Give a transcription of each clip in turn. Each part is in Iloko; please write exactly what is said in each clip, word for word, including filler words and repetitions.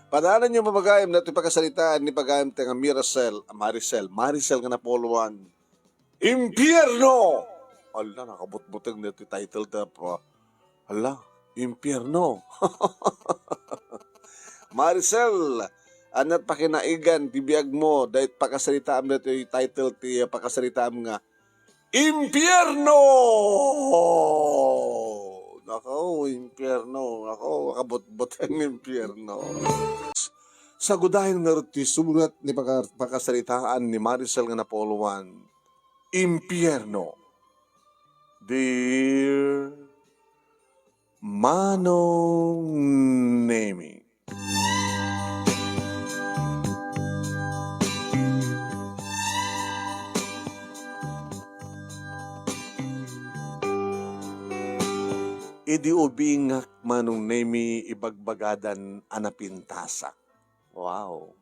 Padanan yung pagayam na ito'y pagkasaritaan ni pagayam ta nga Miracel, Maricel, Maricel nga napuluan. Impierno! Ala, nakabutbuteng na ito'y title ta pa. Ala, impierno. Maricel, anat pakinaigan ti biag mo, dahil pagkasaritaam na ito'y title ti pagkasaritaam nga Impierno! Nako, impierno. Nako, makabutbuteng impierno. Sagudayen ngarud ti surat ni paka-, pakasaritaan ni Maricel nga napuluan, Impierno. Dear Manong Nemi. Idi ubingak, Manong Nemi, ibagbagadan a napintasak. Wow.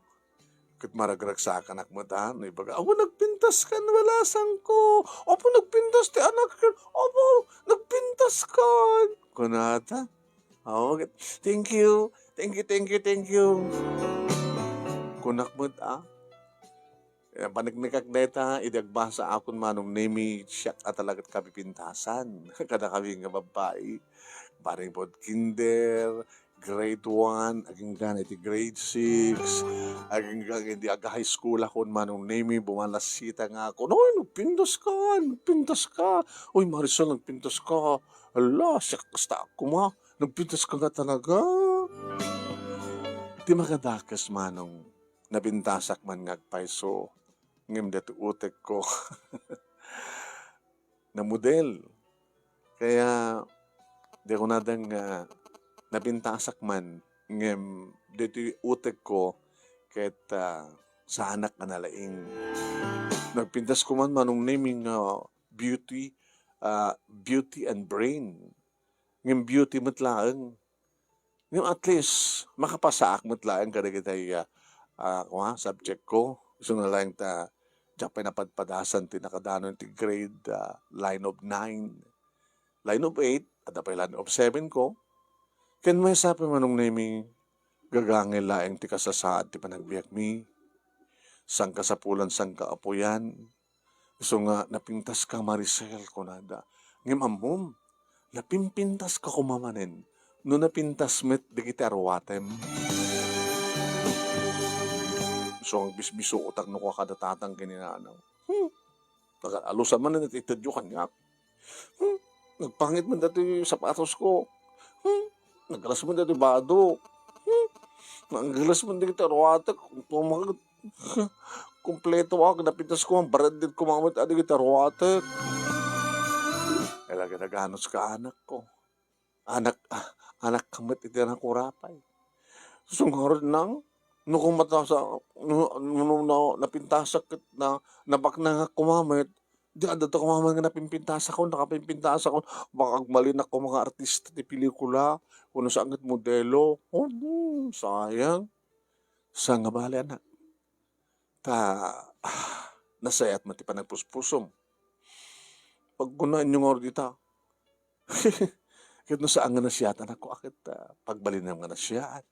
Ket maragragsakanak met, ha, no ibaga, "Apo, nagpintas kan, wala sangko. Apo, nagpintas ti anak ken. Apo, nagpintas kan." Kunata? Oo, ket, "Thank you. Thank you, thank you, thank you." Kunak met, ah. Eh, paneknekak dayta, idi agbasa akon Manong Nemi, siak a talaga ti kapipintasan. Kadakami nga babbai. Bareng pud kinder, grade one, agingga iti grade six, agingga idi aga-high school akon Manong Nemi, bumalasita nga ako, "Noy, nagpintas ka, nagpintas ka. Uy, Maricel, nagpintas ka. Ala, siak kasta koma. Nagpintas ka nga talaga." Ti makadakes, Manong, napintasak man nga agpayso, ngem dayta utekko. Namudel. Kaya, di kunada nga napintasak man, ngem daytoy utekko ket, ah, saanak a nalaing. Nagpintas ko man, Manong Nemi, nga beauty, ah, beauty and brain. Ngem beauty met laeng. Ngem at least, makapasaak met laeng kadagiti, ah, ah, kua, subject ko. Isu nga laeng ta, diak pay napadpadasan ti nakadano iti grade, ah, line of nine. Line of eight, adda pay line of seven ko. Ken maysa pay, Manong Nemi, gagangay laeng ti kasasaad ti panagbiagmi. Sangkasapulan, sangkaapuyan. Isu nga, "Napintas ka, Maricel," kunada. Ngem ammom, napimpintas ka koma manen no napintas met dagiti aruatem. Isu nga agbisbisuotak no kua kada tatang ken ni nanang. Hmm. Nagaalusan man iti itedyo kaniak. Hmm. Nagpangit man dati sapatos ko. Hmm. Naglas man dati bado. Hmm. Naglas man dati aruatek. Kumpleto ak, napintas ko, branded ko mamit, adi kita ruatek. Ay, lagi naganos ka, anak ko. Anak, ah, anak ka met iti nakurapay. Sungarod nang, no kung matasa, no, no, no, no, napintasak ket na, nabaknangak ko mamit, di adda to ko mamit nga napimpintasakon, nakapimpintasakon, baka agmalinak ko mga artista ti pelikula, kuno saan ket modelo. Oh, hmm, sayang. Sa nga bali, anak. Ta, ah, nasayaat met ti panagpuspusom. Pagkunaenyo ngarud ita. Ket no saan nga nasiaatan, anak ko, a ket, ah, pagbalinam nga nasiaat.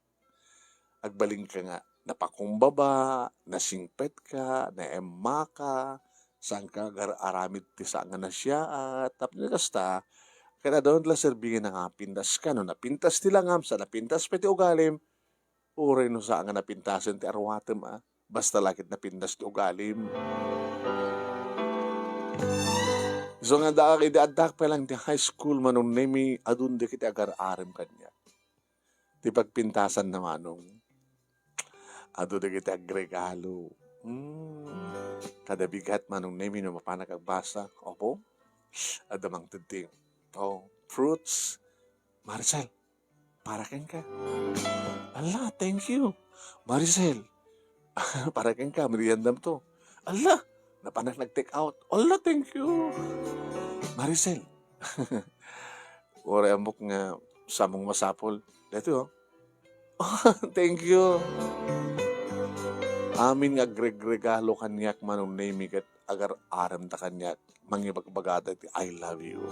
Agbalinka nga napakumbaba, nasingpetka, naemmaka, saanka agar-aramid ti saan nga nasiaat. Tapno kasta, ket adda met la serbina nga pintaska. No napintas ti langam, sa napintas pay ti ugalim, uray no saan nga napintasen ti aruatem, a, basta la ket napintas ti ugalim. Isu nga adda, idi addaak pay lang ti high school, Manong Nemi, adun dagiti agar-arem kaniak. Ti pagpintasanna, Manong, adu dagiti agregalo. Hmm. Kada bigat, Manong Nemi, no mapanak agbasa. Opo. Adda mangted ti, oh, fruits. Maricel, para kenka. Ala, thank you. Maricel, para kenka, meriendam to. Ala, napanak nag-take out. Ala, thank you. Maricel, uray ammok nga samong masapul. Daytoy, oh. Thank you. Amin nga agregregalo kaniak, Manong Nemi, ket agar-aremda kaniak, mangibagbagada iti "I love you."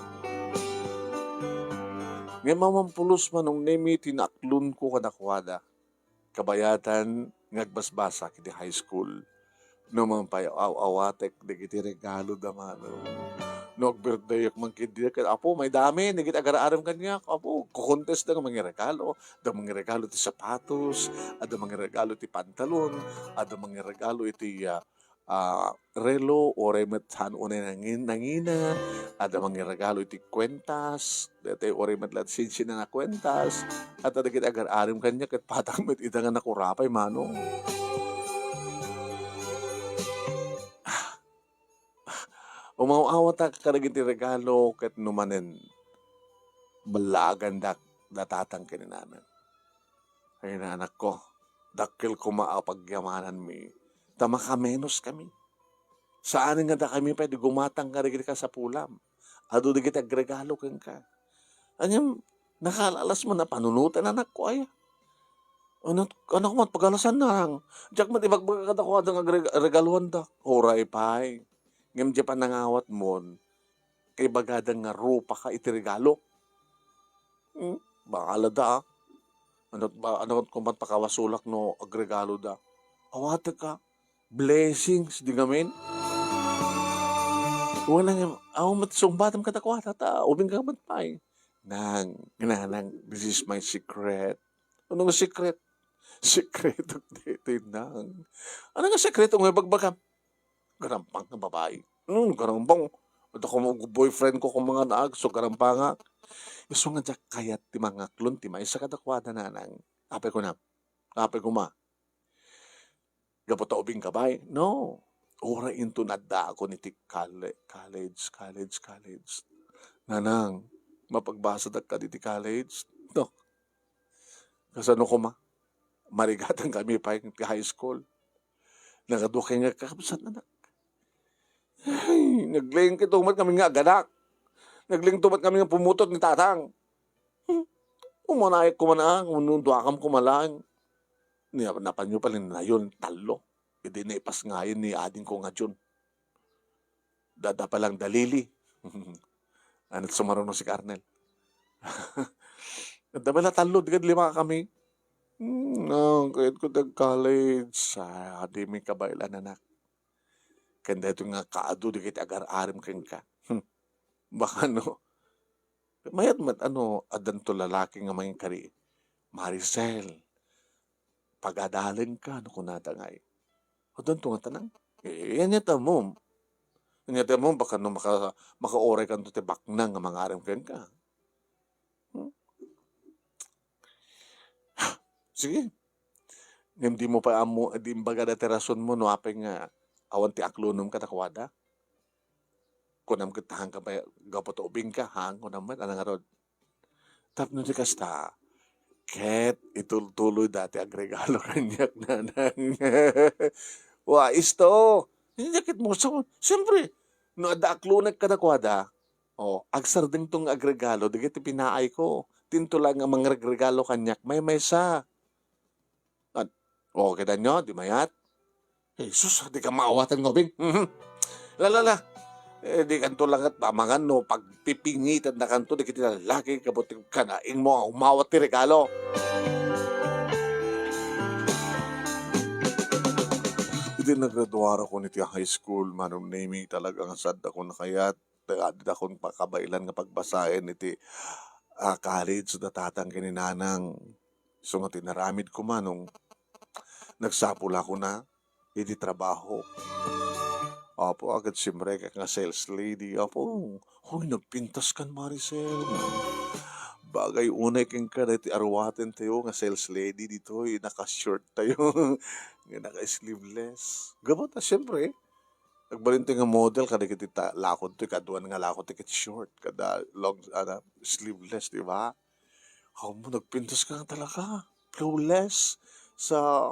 Ngem awan pulos, Manong Nemi, ti naaklonko kadakuada. kabayatan nga agbasbasak iti high school. No man pay aw-awatek dagiti regalo da, mano. No ag-birthdayek man ketdi ket, "Apo, maidami dagiti agar-arim kaniak." Apo, kukontesta nga mangiregalo. Adda mangiregalo ti sapatos, adda mangiregalo ti pantalon, adda mangiregalo iti, ah, ah, relo, uray met saan unay nangin-, nangina, adda mangiregalo iti kuentas, daytoy uray met la sinsina a kuentas, ket dagiti agar-arim kaniak ket patang met ida nga nakurapay, mano. Umaw-awatak kadagiti regalo ket no manen ballaagandak da tatang ken inanang. Ay, nanakko, dakkel koma a pagyamananmi, ta makamenos kami. Saan nga dakami pay di gumatang kadagiti kasapulam. Adu dagiti agregalo kenka. Aniam, nakalalas man a panunoten, anakko, aya? Ano, ano ko man pagalasan nang? Diak man ibagbaga kadakuada nga agre-, regaluanda. Uray pay. Ngem di panangawatmon, kaibagada nga rupaka iti regalo. Hmm? Bahala da, ah. Ano ba, ano ko man pakawasulak no agregalo da? Awatek ka. Blessings, di ngamin. Wala nga, aw, mat-, sungbatam kadakuada ta, ubing ka man pay. Nang, nanang, this is my secret. Ano nga secret? Sekreto daytoy, nang. Ano nga sekreto nga ibagbagam? Garampang nga babai. Hmm, garampang. Ito ko mo boyfriend ko kung mga naag, so garampanga. Isu nga diak kayat ti mangaklon ti maysa kadakuada, nanang. Apay ko na. Apay ko ma. Gapu ta ubing ka bay? No. Uray inton addaakon iti colle-, college, college, college. Nanang, mapagbasadak kadi ti college? No. Kasano koma? Marigatan kami pay ti high school. Nakadua kay nga kakabsat, anak. Ay, naglengkito met kami nga aganak. Naglengto met kami nga pumutot ni tatang. Hmm. Umanayek ko man, ah, kung duakam ko man lang. Ni-, napanyo pala ni Nayon, tallo. Idi naipas ngayon ni ading ko nga Jun. Dada pa lang dalili. Ano sumaruno si Carnel? Dada pala tallo, di kad lima kami. Hmm, ah, kayat ko tag college. Ah, di mi kabaelan, anak. Ken daytoy nga kaadu dagiti agar-arim kenka. Hmm. Baka no, mayat met ano, addanto lalaki nga manginkari, "Maricel, pagadalenka," no kunada ngay. Addanto nga tanang. Eh, ania ta mo? Ania ta mo, baka no maka-, makauray kanto ti baknang nga mangarim kenka. Hmm? Sige. Ngem di mo pa ammo, di imbaga dati rason mo no apay nga awan ti aklonom kadakuada. Kunam ket hang ka pa gapu ta ubing ka, hang, kunam met, ano ngarud? Tapno di kasta, ket itultuloy dati agregalo kaniak, nanang. Wa, isto. Hindi ket mo sa, siyempre, no adda aklonek kadakuada, oh, agsardeng tong agregalo, dagiti pinaay ko. Tinto lang nga mangregregalo kaniak, maymaysa. At, o, kita nyo, di mayat? Jesus, di ka maawatan nga ubing. Mhm. La, la, la. Eh, di kanto langat pamangan no pagpipingitan na kanto di kiti lalaki, kabuti kanaing mo, umawat ti regalo. Iti nagraduar ako niti high school, Manong Nemi, talagang sad ako nakayat. Adda akon pakabailan nga pagbasaen iti, ah, college da tatang ken ni nanang. So, nga tinaramid ko manong nagsapul ako na iti trabaho. Apo, agad simrek nga sales lady. Apo, hoy, nagpintas kan Maricel. Bagay unay kenka daytoy aruaten tayo nga sales lady ditoy, naka-short tayo, nga naka-sleeveless. Gapu ta, siyempre, nagbalin tayo nga model, kadagiti ta-, lakod to, ikaduan nga lakod ti ket short, kada long, ano, sleeveless, di ba? Aw mo, nagpintas ka nga talaga. Flawless sa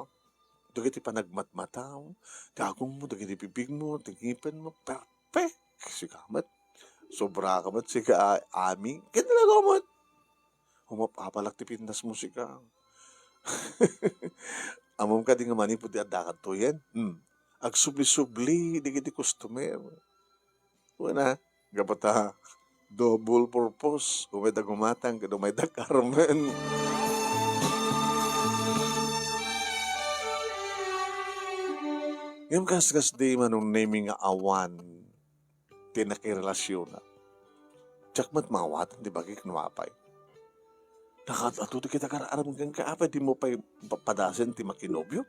dagiti panagmatmataw, ti agong mo, dagiti bibig mo, ti ngipen mo, perfect. Sika met. Sobra ka met, sika, a-, ami. Ket talaga met. Humap-apalak ti pintas mo, sika. Ammom kadi nga manipud ti adda kadtoyen? Hmm. Agsubli-subli dagiti customer. Wen a, gapu ta double purpose, umayda gumatang ken umayda karmen. Ngem kas, kas di Manong Nemi nga awan ti nakirelasionak, diak met maawatan ti bagik no apay. Nakaad-adu dagiti agar-aram kenka, apay dimo pay pa-, padasen ti makinobio?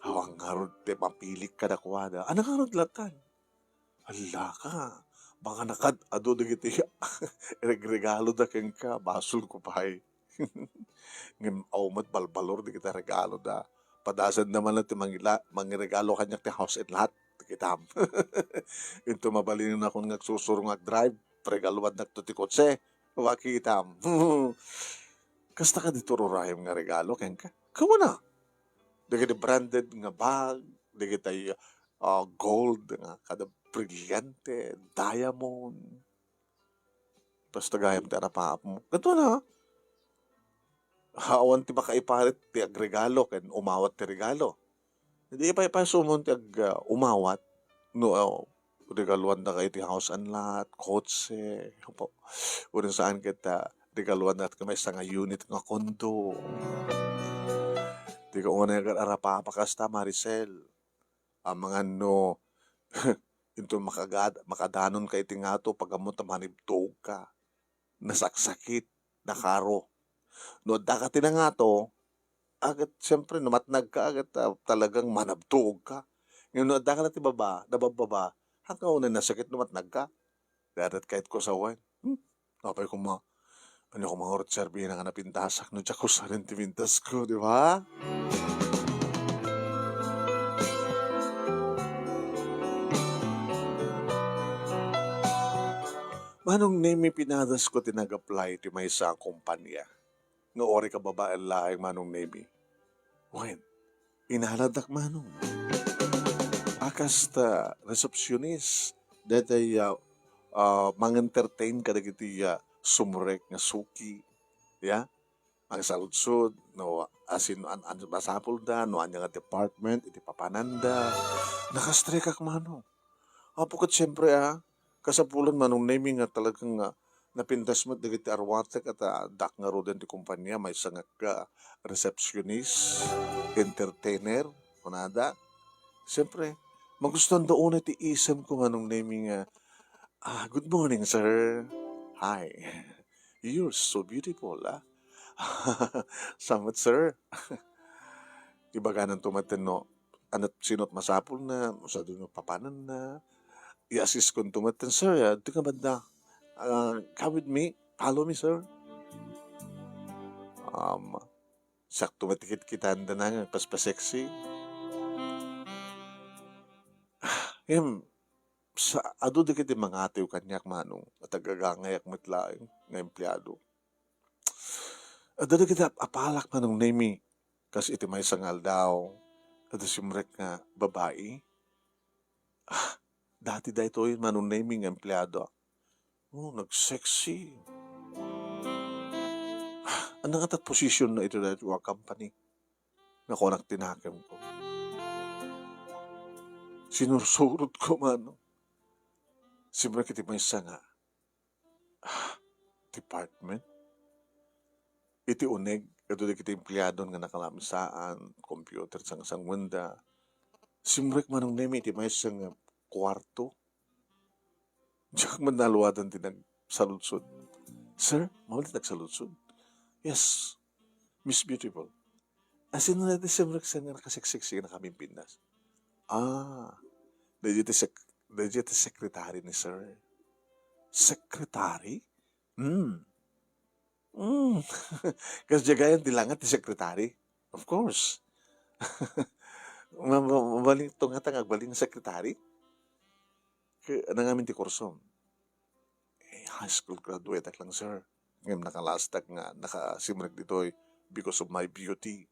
Awan ngarud ti mapilik kadakuada. Ania ngarud latan? Allaka, baka nakaad-adu dagiti regregaloda kenka, basolko pay. Ngem awan met balbalor dagiti regaloda. Padasenda man ti mangila-, mangiregalo kaniak ti house and lot, kitam. Inton mabalinakon nga agsursuro nga agdrive, regaluannakto ti kotse, wa kitam. Kasta kadi ti urayem nga regalo kenka? Kawana, dagiti branded nga bag, dagiti, ah, gold nga kada brillante, diamond. Basta gayam ti arapaapmo. Kaduana, awan ti makaiparit ti agregalo ken umawat ti regalo. Di pay, pay sumon ti ag-, ah, umawat no, ah, regaluannaka iti house and lot, kotse, apo. Uray saan ket, ah, regaluannaka maysa nga unit nga condo. Di ka unay agar-arapapa kasta, Maricel. Amangan no, inton makagad-, makadanonka iti ngato, pag-ammom ta manibtuogka. Nasaksakit, nakaro. No addaka ti nangato, aket, siyempre, no matnagka, aket, ah, talagang manabtuogka. Ngem no addaka la ti baba, nababbaba, haanka unay nasakit no matnagka. Dadat kayatko sawen. Hmm? Apay koma, ania koma ngarud ti serbina nga napintasak no diak usaren ti pintasko, di ba? Manong Nemi, pinadasko ti nag-apply ti maysa a kompania nga uray kababaen laeng, Manong Nemi. Wen, inaladak, Manong. A kas ta receptionist, daytoy, ah, ah, mang-entertain kadagiti, ah, sumrek nga suki, ya? Agsaludsod no asin-, an-, an-, masapulda, no ania nga department iti papananda. Nakastrekak, Manong. Apo ket siyempre, ah, kasapulan, Manong Nemi, nga talagang, ah, napintas met dagiti aruatek, ket, ah, addak ngaruden ti kompania, maysa nga, ah, receptionist, entertainer, kunada. Siyempre, magustuanda unay ti isemko, Manong Nemi, nga, ah, "Good morning, sir." "Hi. You're so beautiful, ah." "Sa met, sir." Ibagananto met no, ania, sino ti masapulna, no sadino papananna. I-assist-konto met, "Sir, ah, dika banda. Ah, come with me. Follow me, sir." Um, sakto met ti kitkitandana nga agpaspaseksi. Ngem, sa-, adu dagiti mangatiw kaniak, Manong, a aggagangay met laeng nga empleado. Adda dagiti ap-, apalak, Manong Nemi, kas iti maysa nga aldaw, adda simrek nga babai. Ah, dati daytoy, Manong Nemi, nga empleada. Oh, nag-sexy. Ah, ania ngata ti posisionna iti daytoy a company? Nakunak ti nakemko. Sinursurotko, Manong. Simrek iti maysa nga ah, department. Iti uneg, adu dagiti empleadon nga nakalamisaan, computer, sangasanguenda. Simrek, Manong Nemi, iti maysa nga kuarto. Diak met naaluadan ti nagsaludsod. "Sir, mabalin ti nagsaludsod?" "Yes, Miss Beautiful." "Asino daytoy simrek sa nga nakaseksik nga nakapimpintas?" "Ah, daytoy ti sek-, daytoy ti secretary ni sir." "Secretary?" "Hmm." "Hmm." "Kasdiay gayam ti langad ti secretary?" "Of course." "Ma-, ma-, mabalinto ngata nga agbalin nga secretary?" "Ket ania ngamin ti kursom?" Eh, high school graduate-ak lang, sir. Ngem nakalastak nga nakasimrek ditoy because of my beauty.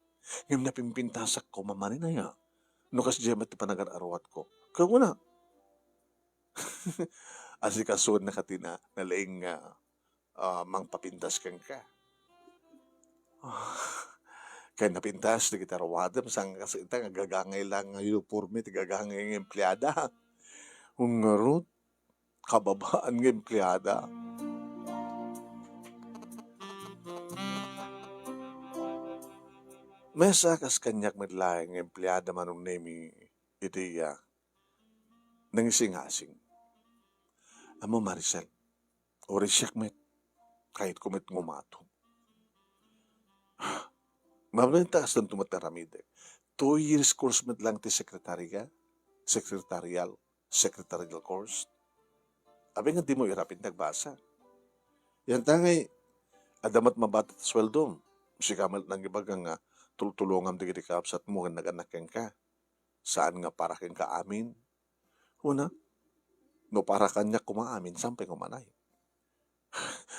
Ngem napimpintasak koma manen aya no kasdiay met ti panagar-aruatko. Kankuna, asikasuennaka ti na-, nalaing nga, ah, mangpapintas kenka. Ket napintas dagiti aruatem, saan nga kas ita nga gagangay lang nga uniforme ti gagangay nga empleada. Ngarud, kababaan nga empleada. Maysa kas kaniak met laeng nga empleada, Manong Nemi, iti, ah, nangisingasing. Ammom, Maricel, uray siak met, kayatko met nga umatom. Mabalin ta kasdanto met nga aramidek. Two years course met lang ti sekretaria, secretarial, secretarial course. Apay nga dimo irapin ti agbasa? Yan ta ngay, adda met mabatit a sueldom. Sika met nangibaga nga tultulongam dagiti kabsatmo ken nag-annak kenka. Saan nga para kenka amin. Una, no para kaniak koma amin, saan pay nga umanay?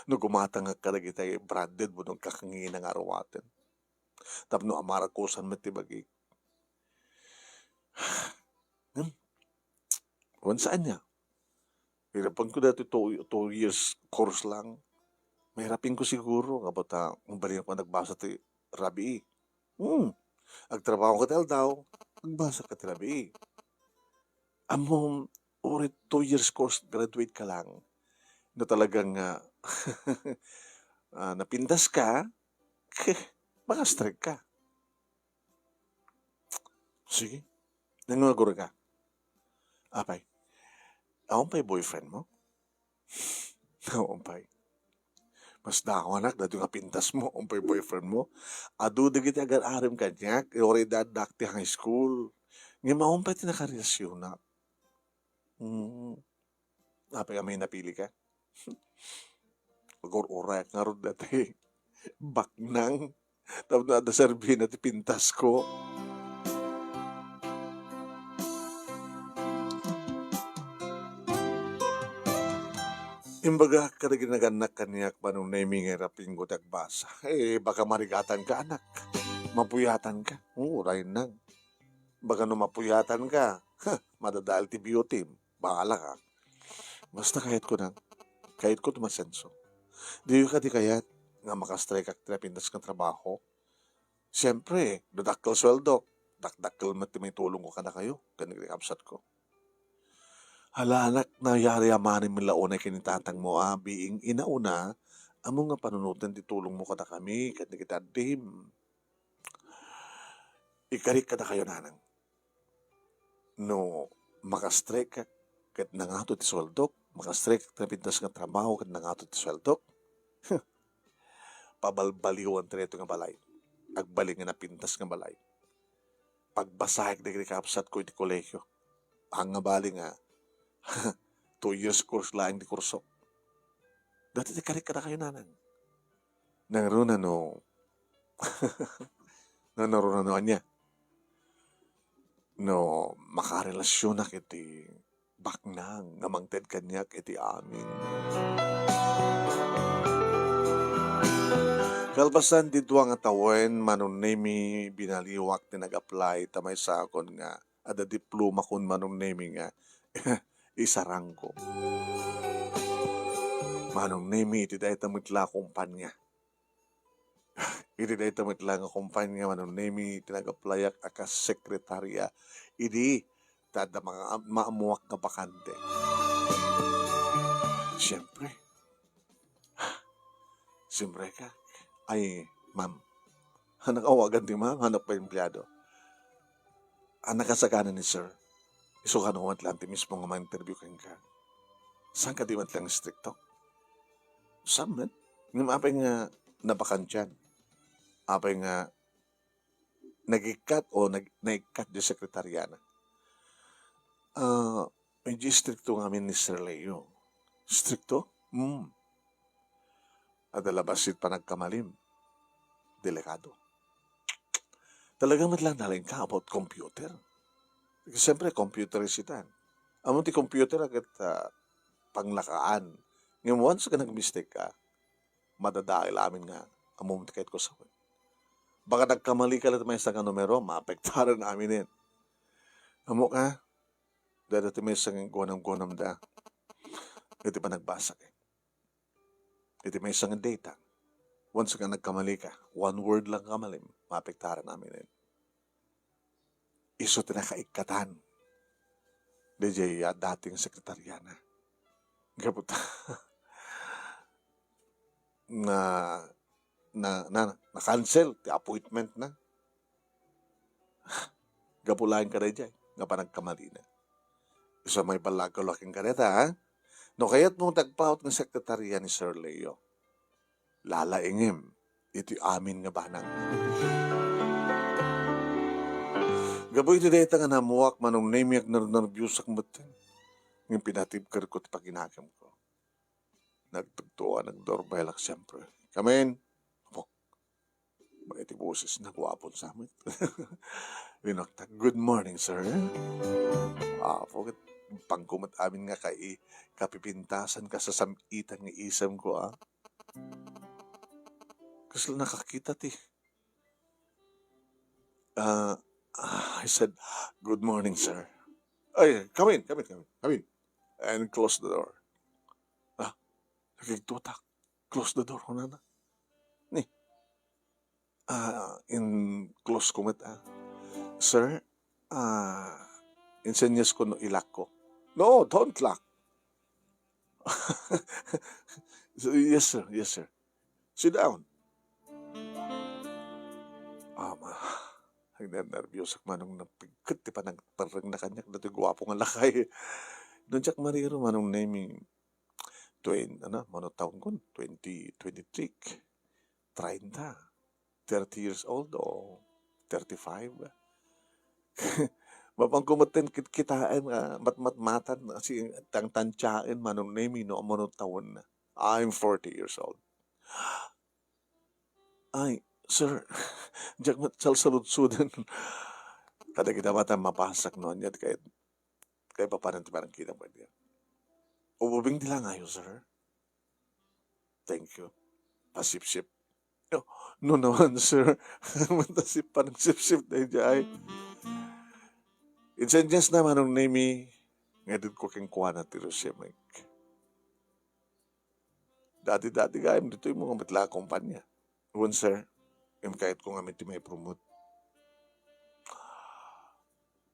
No gumatangak kadagiti branded wenno agkakangina nga arumaten. Tapno amarakusan met ti bagik. Hmm. Wen, saan nga? Irapenko daytoy two, two years course lang. Mairapinko siguro, nga bata, mabalinko nga nagbasa ti rabii. Hmm. Agtrabaho ka ti aldaw, agbasa ka ti rabii. Ammom, uray two years course, graduate ka lang. No talagang, ah, ah, napintas ka, makastrek ka. Sige. Nangngurgor ka. Apay, awan pay boyfriend mo? Awan pay. Masdawanak, daytoy nga pintas mo, awan pay boyfriend mo. Adu dagiti agar-arem kaniak, uray addaak ti high school. Ngem awan pay ti nakarelasyonak. Hmm. Apay, ammom, napili ka? Agur-urayak ngarud daytoy baknang. Tapno adda serbina ti pintasko. Imbagak kadagiti nag-annak kaniak, Manong Nemi, nga irapinko ti agbasa. Eh, baka marigatanka, anak. Mapuyatanka. Oo, uray nang. Baka no mapuyatanka, ha, madadael ti beauty. Bahala ka. Basta kayatko nang, kayatko ti masenso. Diyo kadi kayat nga makastrekak ti napintas nga trabaho? Siempre, no dakkel sueldok, dakdakkel met ti maitulongko kadakayo, ken iti kabsatko. Hala, anak, nayari a manen met la unay ken ni tatangmo a biing inauna, ammom nga panunoten ti tulongmo kadakami, ken dagiti addim. Ikarik kadakayo, nanang. No makastrekak ket nangato ti sueldok, makastrekak ti napintas nga trabaho ket nangato ti sueldok, pabalbaliwan ti daytoy nga balay. Agbalin nga napintas nga balay. Pagbasaek dagiti kabsatko iti kolegio. Haan nga bali nga two years course laeng ti kurso. Daytoy ti karik kadakayo, nanang. Nangruna no, no, nangruna no ania? No makarelasyonak iti baknang nga mangted kaniak iti amin. Kalpasan ti dua nga tawen, Manong Nemi, binaliwak ti nag-apply ta maysakon nga adda diplomakon, Manong Nemi, nga isarangko. Manong Nemi, iti dayta met la a kumpanya. Iti dayta met la nga kumpanya, Manong Nemi, ti nag-applyak a kas sekretarya. Idi, ta adda ma-, maammoak nga bakante. Siempre. Siempre ka. Ay, ma'am. Hanak awagan ti ma'am, hanak pay empleado. Hanak kasaganan ni sir. Isu kano met lang ti mismo nga ma-interview kenka. Saan kadi met lang istrikto? Saan met? Ngem apay nga nabakantian? Apay nga nagikkat o nag-, naikkat di sekretariana? Ah, medyo istrikto ngamin ni Sir Leo. Istrikto? Hmm. Adda la bassit panagkamalim. Delikado. Talaga met lang nalingka about computer. Siyempre, computerist itan. Ammom ti computer a ket, ah, panglakaan. Ngem once nga nag-mistake ka, madadael amin nga ammom ti kayatko sawen. Baka nagkamali ka latta maysa nga numero, maapektaran aminen. Ammok a, dayta ti maysa nga guanam-guanamda iti panagbasa. Iti maysa nga data, once nga nagkamali ka, one word lang kamalim, maapektaran aminen. Isu ti nakaikkatan daydiay a dati nga sekretariana. Gapu ta na, na, na, na-cancel ti appointment na. Gapu laeng kadaydiay. nga panagkamalina. Isu a maibalagko la kenka dayta, ha? No kayatmo nga agpaut nga sekretaria ni Sir Leo, lalaingem iti amin nga banag. Gapu iti dayta nga naammoak, Manong Nemy, agnernerbiosak metten. Ngem pinatibkerko ti paginakemko. Nagtugtuan, nagdoorbellak, siyempre. Come in. Apo. Isu ti boses na, guapo sa met. Linaktak, "Good morning, sir." Apo, ket pangkumet amin nga kai-, kapipintasan, kasasam-itan nga isemko, ah. Kasla nakakita ti, ah, ah, I said, "Good morning, sir." "Ay, come in, come in, come in, come in. And close the door." Ah, nakigtutak. "Close the door," kunana. Ni, ah, in-close ko met, ah. "Sir, ah, insenyasko no i-lock ko." "No, don't lock." "Yes, sir. Yes, sir. Sit down." Ama, agnernerbiosak, Manong, napigket ti panagparrengna kaniak datoy guapo nga lakay. No diak mariro, Manong Nemy, twen-, ano, mano taon kon? Twenty, twenty-three, treinta, thirty years old o thirty-five. Mapanko metten kit-, kitaen nga matmatmatan, kasi tangtantiaen, Manong Nemy, no, mano taon na. I'm forty years old. "Ay, sir, diak met salsaludsoden." Kadagita met a mapasak no ania ti kayat, kaipapanan ti panagkitam kaniak. "Ubing ti langayo, sir." "Thank you." Pasipsip. "No, no naman, sir." Matasip pa ng sipsip daydiay. Insenyasko na, Manong Nemy, nga idinko kenkuana ti resume. "Dati-dati gayam ditoy mo nga met la a kumpanya." "Wen, sir. Ngem kayatko ngamin ti maipromote."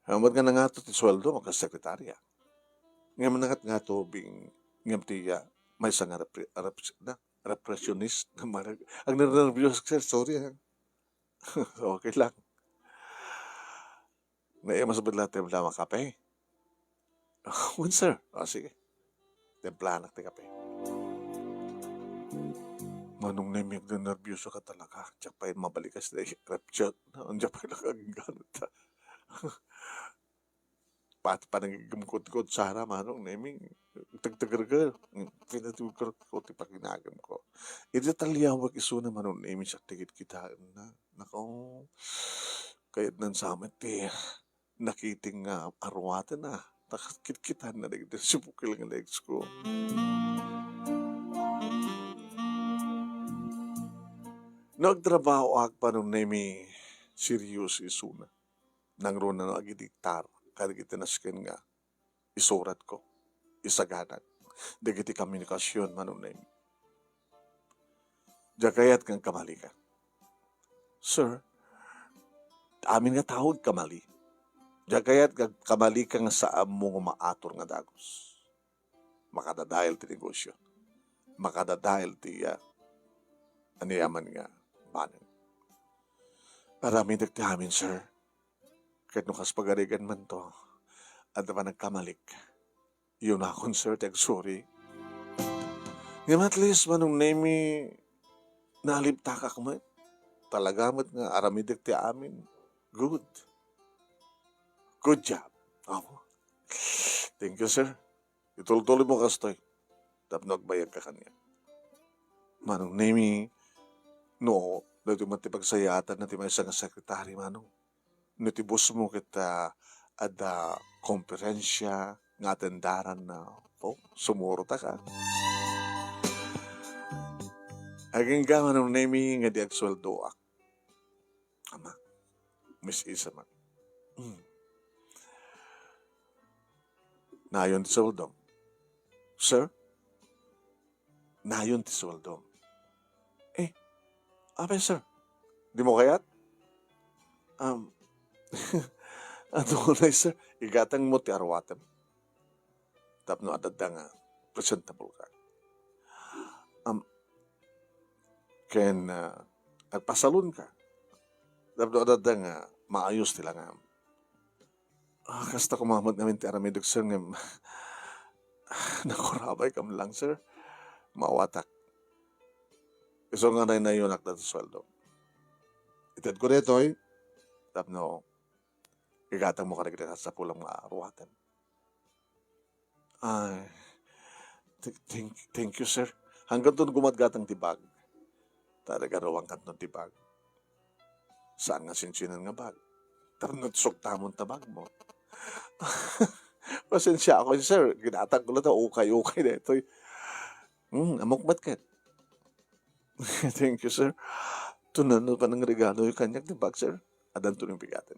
"Ammom nga nangato ti sueldo mo kas sekretarya. Ngem nangatngato bing-, ngem ti, ah, maysa nga repre-, repre-, na, repressionist." Agnernerbios, sir, sorry, ha. "Okay lang." "Naimas met la a timplam a kape?" "Wen, sir." "O, sige. Timplanak ti kape." Manong Nemy, agnernerbioso ka talaga. Diak pay mabalikas dayta repsyon. Diak pay nakagganat. Pati panagigimkot-kot, Sara, Manong Nemy, tagtagargar. Pinatugkar ko ti paginagimko. Iti taliawak isuna, Manong Nemy, siak ti kitkitaenna. Nako, kayatnan sa met ti nakiting nga aruaten, ah. Ta kitkitaenna dagiti sipukil nga legs ko. No agtrabahoak, Manong Nemy, serious isuna. Nangruna no agidiktar kadagiti nasken nga isuratko, isaganak dagiti komunikasion, Manong Nemy. Diak kayat nga agkamalika. Sir, amin nga tao agkamali. Diak kayat nga agkamalika nga saanmo nga maatur nga dagus. Makadadael ti negosio. Makadadael ti, ah, aniaman nga banag. Aramidek ti amin, sir. Ket no kas pagarigan man to, adda panagkamalik. Iyunakon, sir, ti agsuri. Ngem at least, Manong Nemy, naalibtakak met. Talaga met nga aramidek ti amin. Good. Good job. Apo. Thank you, sir. Itultuloy mo kastoy. Tapno agbayag ka kaniak. Manong Nemy, no, daytoy met ti pagsayaatan na ti maysa nga sekretary, Manong. No ti boss mo ket, ah, adda komperensia nga atendaran na, oh, sumurotaka. Agingga, Manong Nemy, nga di agsueldoak. Ama, mis-isa man. Hmm. Nayon ti sueldom. Sir? Nayon ti sueldom. Eh, apay, sir? Dimo kayat? Um, adu unay, sir. Igatangmo ti aruatem. Tapno adda nga presentable ka. Um, ken, ah, agpasalon ka. Tapno adda nga maayos ti langam. Ah, kasta koma met ngamin ti aramidek, sir, ngem nakurabay kam lang, sir. Maawatak. Isu nga naynayonak daytoy sueldo. Itedko daytoy tapno igatangmo kadagiti nasapulam nga ruatem. Ay, th-, thank, thank you, sir. Hangganton gumatgatang ti bag. Talaga ruang kanton ti bag. Saan nga sinsinan nga bag? Tarnot suktamon ta bagmo. Pasensiaak, sir. Ginatangko la ta ukay-ukay daytoy. Hmm, ammok met ket. Thank you, sir. Tunan no panangregaloyo kaniak ti bag, sir. Addanto ni pigaten.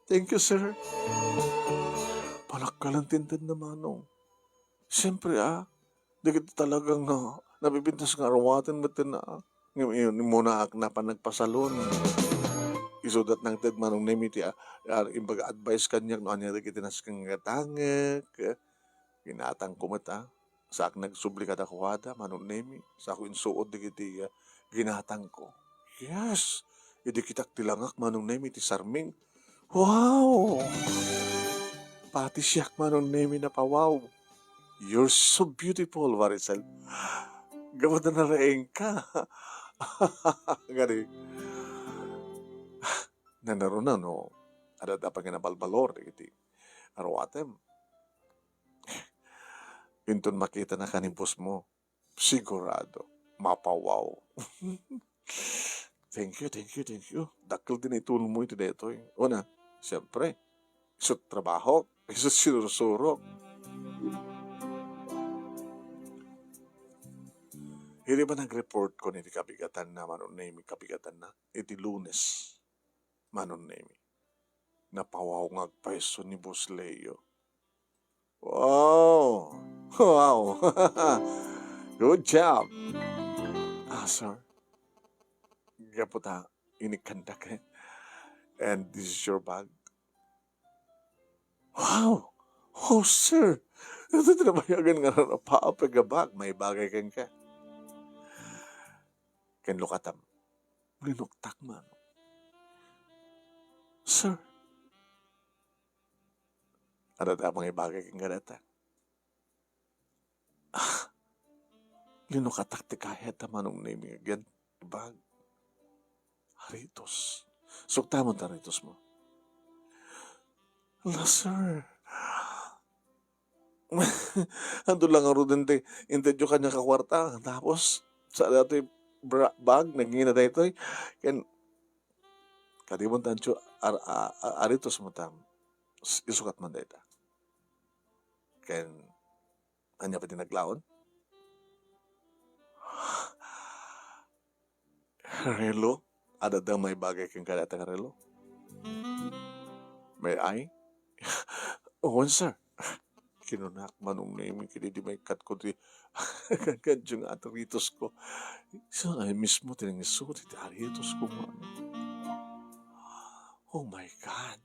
Thank you, sir. Panagkalantinted na, Manong. Siyempre, ah, dagiti talagang, ah, napipintas nga aruaten met na, ah, ngem iyon, immunaak na panagpasalon. Isudat nangted Manong Nemi ti, ah, ah, imbaga advice kaniak no ania dagiti nasken nga tangek, eh, ginatangko met, ah. Saak nagsubli kadakuada, Manong Nemi, saako insuot dagiti, ah, ginatangko. Yes, idi kitak ti langak, Manong Nemi, ti sarming. Wow! Pati siak, Manong Nemi, napawaw. "You're so beautiful, Maricel." Gapu ta naraingka. Ngani, nanaruna no, adda panginabalbalor dagiti aruatem. Inton makitana ka ni boss mo, sigurado, mapawaw. Thank you, thank you, thank you. Dakkel ti naitulmo iti daytoy. Una, siyempre, isu't trabaho, isu't sinursurok. Idi ba nag-report ko iti kabigatanna, Manong Nemi, kabigatanna, iti Lunes, Manong Nemi, napawaw nga agpayso ni Boss Leo. Wow! Wow! Good job! Ah, sir. Gapu ta, inikkandak, eh. And this is your bag. Wow! Oh, sir! Ito tinabayagan nga rarapaap nga bag. Maibagay kenka. Ken lukatam. Linuktak man. Sir, adda ti mangibagay kenka dayta? Ah, linukatak ti kayat ta Manong Nemi, agyan bag. Aritos. Suktamon ta aritos mo. Ala, sir. Adu la ngaruden ti intedyo kaniak a kuarta. Tapos, sa datoy bra-, bag, nagingina daytoy. Ken, kadi mo tancho, ar-, a-, a-, aritos mo tam. S-, isukat man dayta. Ken, ania pay ti naglaon? Relo? Adda maibagay kenka dayta nga relo? May I? Wen, sir. Kinunak, Manong Nemi, ket idi maikkat ko ti kadyo nga aritos ko. Isu nga mismo ti nangisu ti aritos ko, Manong. Oh my God.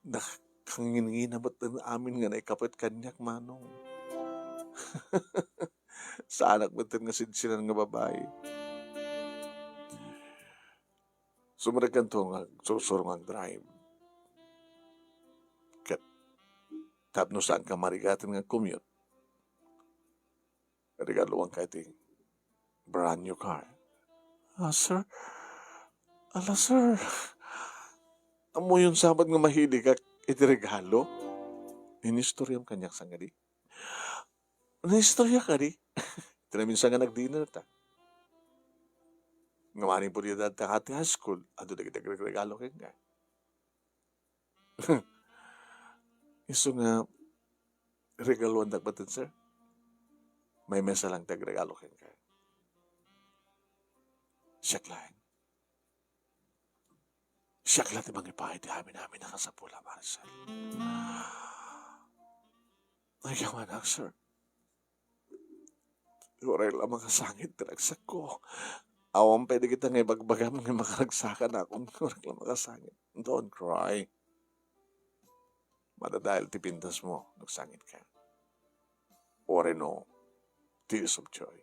Nakangingina met amin nga naikapet kaniak, Manong. Saanak met nga sinsinan nga babai. Sumrekkanto nga agsursuro nga agdrive. Ket tapno saanka marigaten nga commute, regaluanka iti brand new car. Ah, sir? Ala, sir. Ammoyon sa met nga mahiligak iti regalo? Inistoriam kaniak sangadi. Inistoriak kadi? Iti naminsan nga nag-dinner ta. Ngem anim pud edadta iti high school, adu dagiti agregregalo kenka. Isu nga, regaluandak baten, sir. Maymaysa lang ti agregalo kenka. Siak laeng. Siak la ti mangipaay ti amin-amin a kasapulam, Maricel. Ay, yawanak, sir. Uray la makasangit ti ragsakko. Awan pay dagita nga ibagbagam nga makaragsakan akon. Uray la makasangit. Don't cry. Madadael ti pintasmo no agsangitka. Uray no, tears of joy.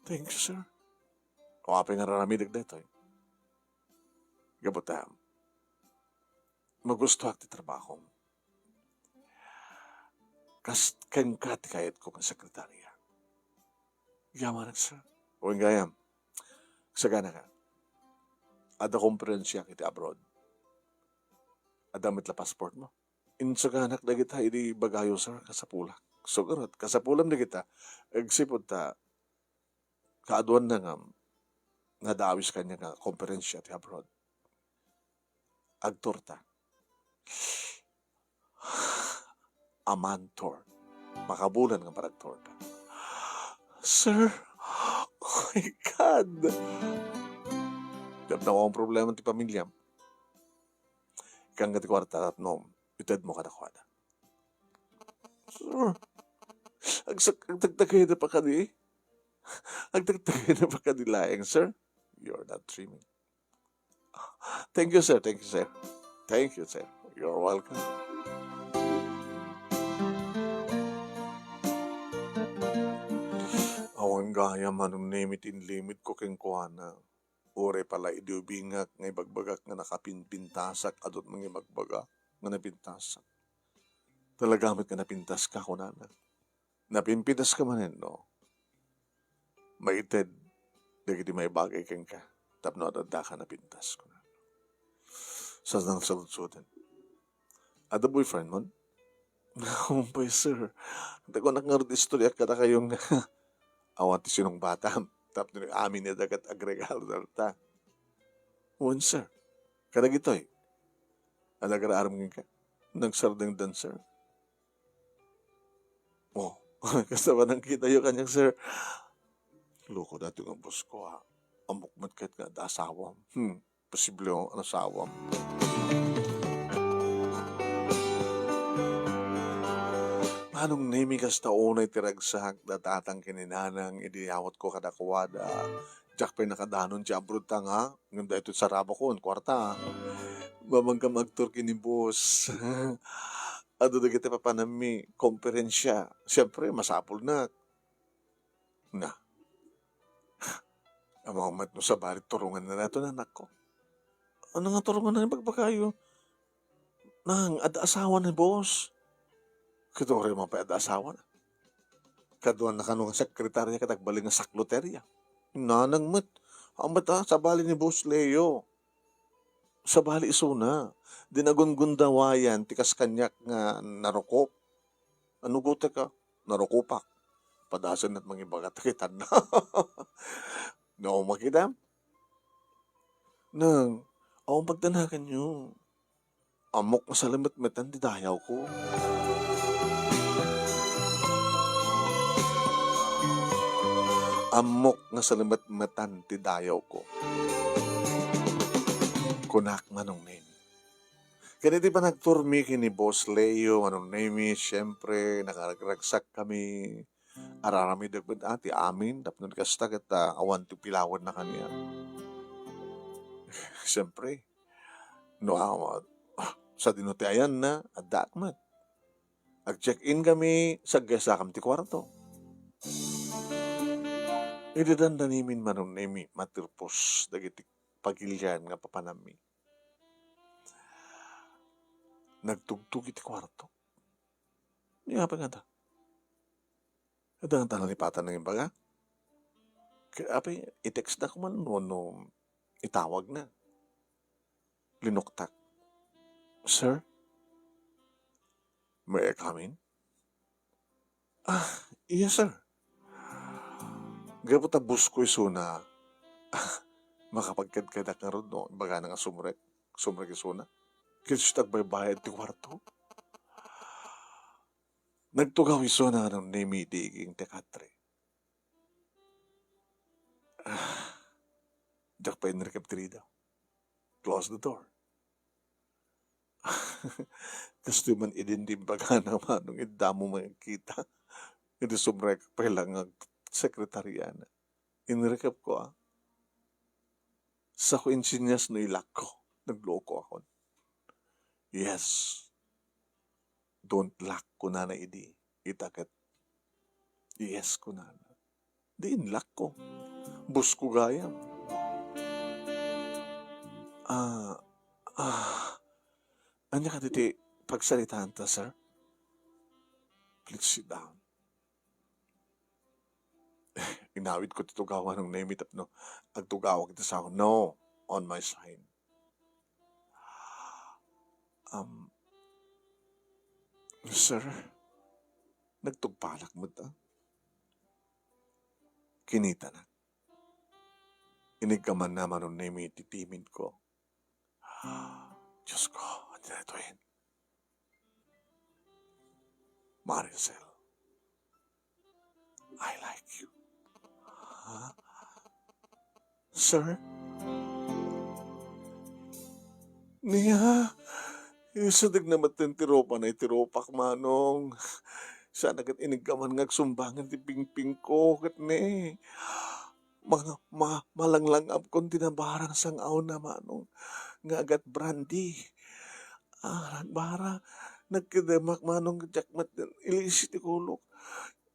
Thank you, sir. O, apay nga raramidek daytoy? Gapu ta, magustuak ti trabahom. Kas kenka ti kayatko nga sekretarya. Yaman, sir. Wen gayam, sagana ka. Adda komperensiak iti abroad. Adda met la passport mo. Insaganak dagita idi ibagayo, sir, kasapulak. So, garud, kasapulam dagita, agsipud ta, kaaduanna nga nadawis kaniak nga komperensia ti abroad. Agtour ta. Amantour. Makabulan nga panagtour ta. Sir, oh my God! Tapno ang problema ti pamilyam. Ikkan nga ti kuarta tapno itedmo kadakuada. Sir, agsak-, agtagtagayda pa kadi? Agtagtagayda pa kadi laeng, sir? You're not dreaming. Thank you, sir. Thank you, sir. Thank you, sir. You're welcome. Awan gayam, Manong Nemi, ti inlimedko kenkuana. Uray pay la idi ubingak nga ibagbagak nga nakapinpintasak, adu met mangibagbaga nga napintasak. Talaga met nga napintaska, kunana. Napinpintaska manen, no? Maited dagiti maibagay kenka tapno ad-addaka napintas, kunana. Sa nangsaludsod, adda boyfriend mon? Umpay, sir. Dakunak ngarud istorya kadakayo nga awan ti sinungbatam. Tapno amin ida ket agregalo ta. Wen, sir. Kadagitoy. Adda agar-aram kenka? Nagsardengdan, sir. Oh, kasta ba nangkitayo kaniak, sir? Loko daytoy nga boss ko, ah. Ammok met ket nga adda asawam. Hmm, posible nga asawam. Manong Nemi, kasta unay ti ragsak da tatang ken ni nanang idi yawatko kadakuada. Diak pay nakadanon ti abroad ta nga, ngem daytoy sarabakon, kuarta. Mamangkam agtour ken ni boss. Adu dagiti papanammi, komperensia. Siempre, masapulnak. Na. Ammom met no sabali turonganna daytoy nga anakko. Ano nga turonganna ni bagbagayo? Nang, adda asawa ni boss. Ket uray man pay adda asawana. Kaduana kano nga sekretarya ket agbalin nga sakloterya. Nanang met, ammom met, ah, sabali ni Boss Leo. Sabali isuna. Di nagungundawayan ti kas kaniak nga narukop. Ano gutek, ah? Narukopak. Padasen met mangibaga ta kitanna. No, makita? Nang, awan pagdanaganyo. Ammok nga salimetmetan ti dayawko. Ammok nga salimetmetan ti dayawko. Kunak, Manong Nemi. Ken iti panagturmi ken ni Boss Leo, Manong Nemi, siempre, nakaragragsakkami. Ar-aramidek met, ah, ti amin, tapno kasta ket, ah, awan ti pilawenna kaniak. Siempre, no, ah, sadino ti ayanna, addaak met. Ag-check-in kami, saggaysakam ti kuarto. Idi dandanimin, Manong Nemi, matirpos dagiti pagilian nga papanammi. Nagtugtog iti kuarto. Ni apay ngata? Adda nga nalipatan nga imbaga. Kaya apay, i-text na kuman wenno itawag na. Linuktak. "Sir, may I come in?" "Ah, yes, sir." Gapu ta boss ko isuna, makapagkadkadak ngarud, no? Imbagana nga sumrek. Sumrek isuna. Ket isu ti agbaybayad ti kuarto. Nagtugaw isuna nga ni Nemi idi iging ti katre. Ah, diak pay inrekep ti ridaw. Close the door. Kastoy man idi imbagana, Manong, idda mo makita. Idi sumrekak pay la nga sekretariana. Inrekep ko, ah. Sa ko insinyas no ilakko. Nagloko akon. "Yes. Don't lock," kunana idi. Ita ket, "Yes," kunana. Di inlock ko. Boss ko gayam. "Ah, ah, Ania kadi ti pagsaritaanta, sir? Please sit down. Inawidko ti tugaw, Manong Nemi, tapno agtugawak iti sao. No, on my side. Um, sir, nagtugpanak met, ah? Kinitanak. Iniggamanna, Manong Nemi, ti timidko. Diyos ko, ania daytoyen? Maricel, I like you. Ha? Sir? Nia, isadeg na met ti ropana iti rupak, Manong. Saan a ket iniggaman nga agsumbangan ti pingpingko, ket ne, ma-, ma-, malanglang-abkon ti nabarang sang-awna, Manong, nga agat-brandy. Ah, nagbara. Nagkedemak, Manong, diak met iliis ti kulok.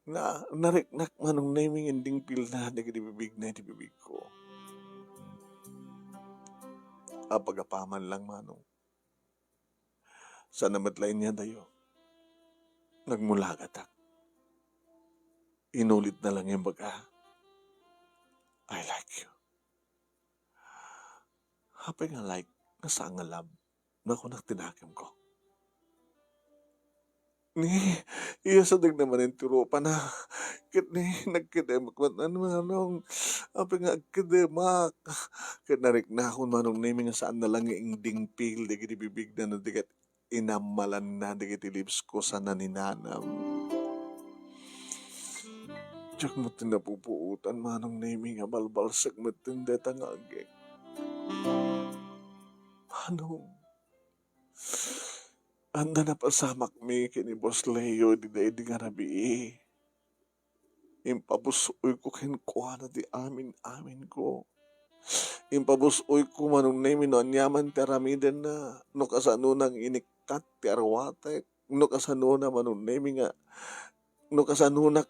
Na-, nariknak, Manong Nemi, nga indingpilna dagiti bibigna iti bibigko. Apagapaman lang, Manong. Saan a met laeng nia dayo. Nagmulagatak. Inulitna lang nga imbaga, "I like you." Apay nga like nga saan nga love? Nakunak ti nakemko. Ni, iyasadeg na manen ti rupana. Ket ni, nagkedemak met, Manong. Apay nga agkedemak? Ket nariknakon, Manong Nemi, nga saan na lang nga indingpil dagiti bibigna no di ket inammalanna dagiti lips ko sa naninanam. Diak met ti napupuotan, Manong Nemi, nga balbalsek met ti deta nga agek. Manong, adda napasamakmi ken ni Boss Leo dida idi nga rabii. Impabus-oyko kenkuana ti amin-aminko. Impabus-oyko, Manong Nemi, no aniaman ti aramidenna, no kasanona nga inikkat ti arwatek, no kasanona, Manong Nemi, nga, no kasanonak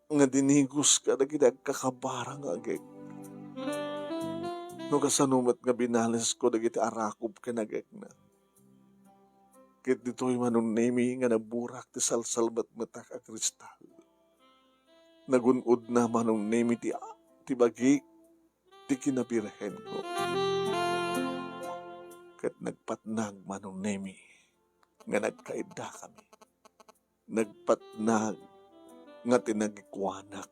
nga dinigos kadagiti agkakabara nga agek. No kasano met nga binalesko dagiti arakup ken agekna. Ket ditoy, Manong Nemi, nga naburak ti salsalmetmetak a kristal. Nagun-odna, Manong Nemi, ti, ti bagik ti kinabirhenko. Ket nagpatnag, Manong Nemi, nga nagkaiddakami. Nagpatnag nga tinagikuanak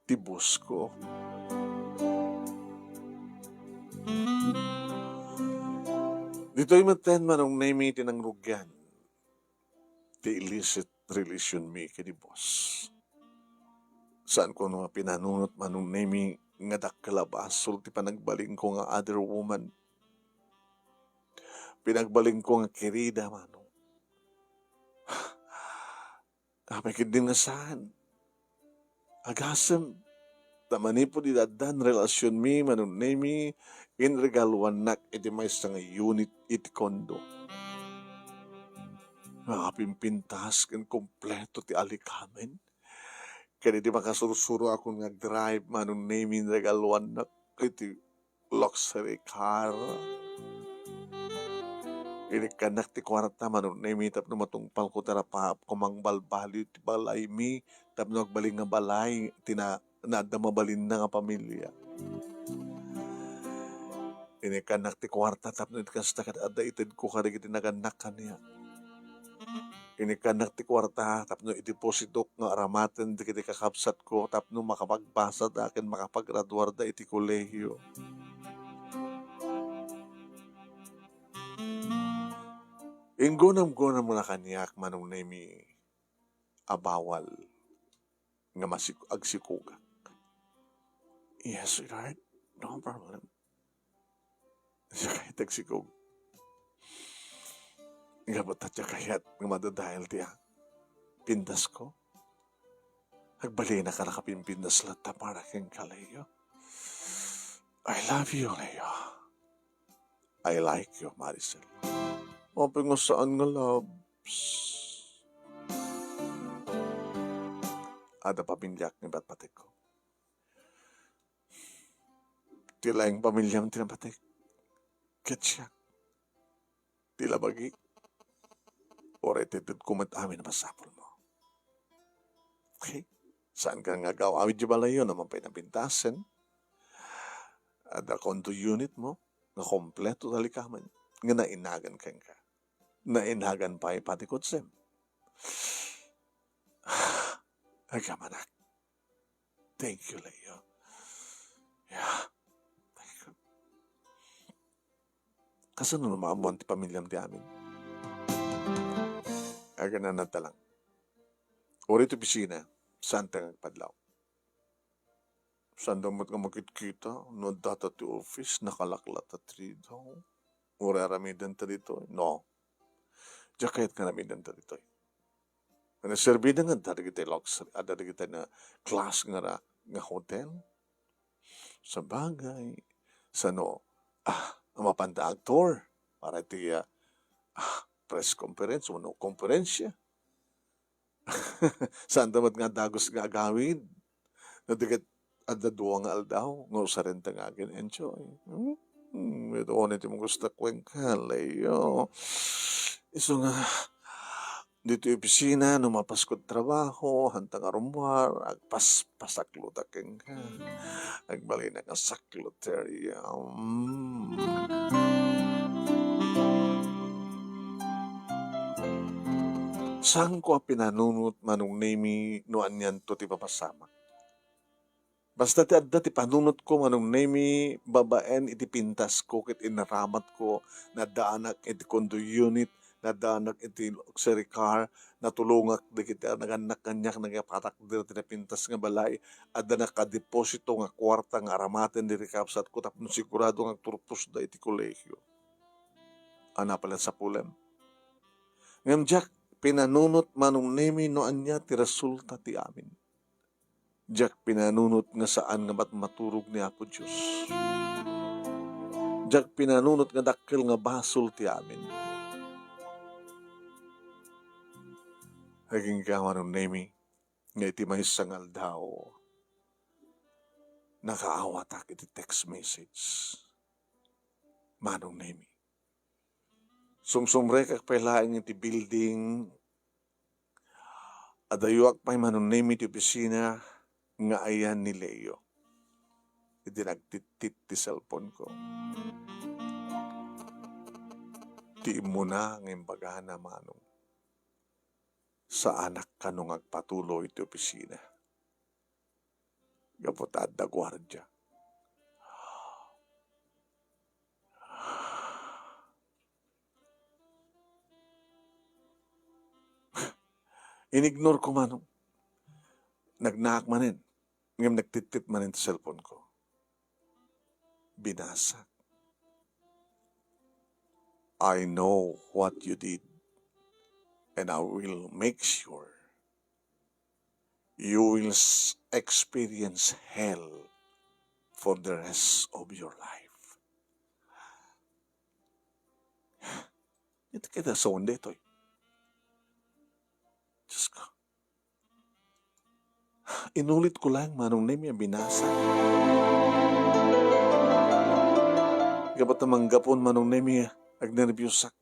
ti boss ko. Ditoy metten, Manong Nemi, ti nangrugian ti illicit relation mi ken ni boss. Saanko nga pinanunot, Manong Nemi, nga dakkel a basol ti panagbalinko nga other woman. Pinagbalinko nga kerida, Manong. Apay ketdin nga saan? Agasem, ta manipud iti addan relasionmi, Manong Nemi, inregaluannak iti maysa nga unit iti condo. Nga apimpintas ken kompleto ti alikamen. Ken idi makasursuro akon nga agdrive, Manong Nemi, inregaluannak iti luxury car. Inikkannak ti kuarta, Manong Nemi, tapno matungpalko ti arapaapko mangbalbaliw ti balaymi, tapno agbalin nga balay ti na-, naadda mabalinna nga pamilia. Inikkannak ti kuarta tapno iti kasta ket adda itedko kadagiti nagannak kaniak. Inikkannak ti kuarta tapno idepositok nga aramaten dagiti kakabsatko tapno makapagbasada ken makapagraduarda iti kolehiyo. Inggunamgunamna kaniak, Manong Nemi, a bawal nga masik-, agsikogak. "Yes, sweetheart. No problem." Siya kayat agsikog. Nga ba't siya kayat nga madadael ti, ah, pindasko? Agbalina ka nakapimpindas latta para ken kaleyo. "I love you, Leo. I like you, Maricel." Apay nga saan nga loves? Adda pamiliak nga ibatbatekko. Ti laeng pamiliam ti nabatek. Ket siak, ti labagi. Uray itedko met amin a masapulmo. Okay? Saanka nga agaw-awid idiay balayyo, no mapay napintasen. Adda condo unit mo, nga kompleto ti likamen, nga nainagan kenka. Nainagan pay pati kotsem. Agamanak. Thank you, Leo. Yeah. Thank you. Kasano no maammoan ti pamiliam ti amin? Agananadta lang. Uray ti opisina, saanta nga agpadlaw. Saanda met nga makitkita, no addata ti office, nakalak latta ti ridaw. Uray aramidenta ditoy. No. Diak kayat nga aramidenta ditoy. Naserbida nga adda dagiti luxury, adda dagiti na class nga ra-, nga hotel. Sabagay, sano, ah, mapanda agtour para iti, ah, ah, press conference wenno konferensya. Saanda met nga dagus nga agawid. No di ket adda dua nga aldaw nga usarenta nga agin-enjoy. Hmm, iti unay ti magusto kenka, Leo. Isu nga, ditoy opisina, no mapaskod trabaho, hanta nga rummuar, agpaspasaklotak kenka. Agbalina nga sakloteria. Mm. Saanko a pinanunot, Manong Nemi, no anianto ti mapasamak. Basta ti adda ti panunotko, Manong Nemi, babaen iti pintasko ket inaramatko, naddaanak iti condo unit, naddaanak iti luxury car, natulongak dagiti nagannak kaniak, nagpatakder ti napintas nga balay, adda nakadeposito nga kuarta nga aramaten dagiti kabsatko tapno sigurado nga agturposda iti kolehio. Ania pay la sapulem? Ngem diak pinanunot, Manong Nemi, no ania ti resulta ti amin. Diak pinanunot nga saan nga matmaturog ni Apo Dios. Diak pinanunot nga dakkel nga basol ti amin. Agingga, Manong Nemi, nga iti maysa nga aldaw, nakaawatak iti text message. Manong Nemi, sumsumrekak pay laeng iti building, adayoak pay, Manong Nemi, iti opisina nga ayan ni Leo. Idi nagtittit ti cellphone ko, ti immuna nga imbagana, Manong, saanak kano nga agpatuloy iti opisina. Gapu ta adda guardia. Inignorko, Manong. Nagnaak manen, ngem nagtittit manen ti cellphone ko. Binasak. "I know what you did, and I will make sure you will s-, experience hell for the rest of your life." Iti kadasawan daytoy. Diyos ko. Inulit ko lang, Manong Nemi, a binasa. Gapu ta manggapon, Manong Nemi, agnerbiusak.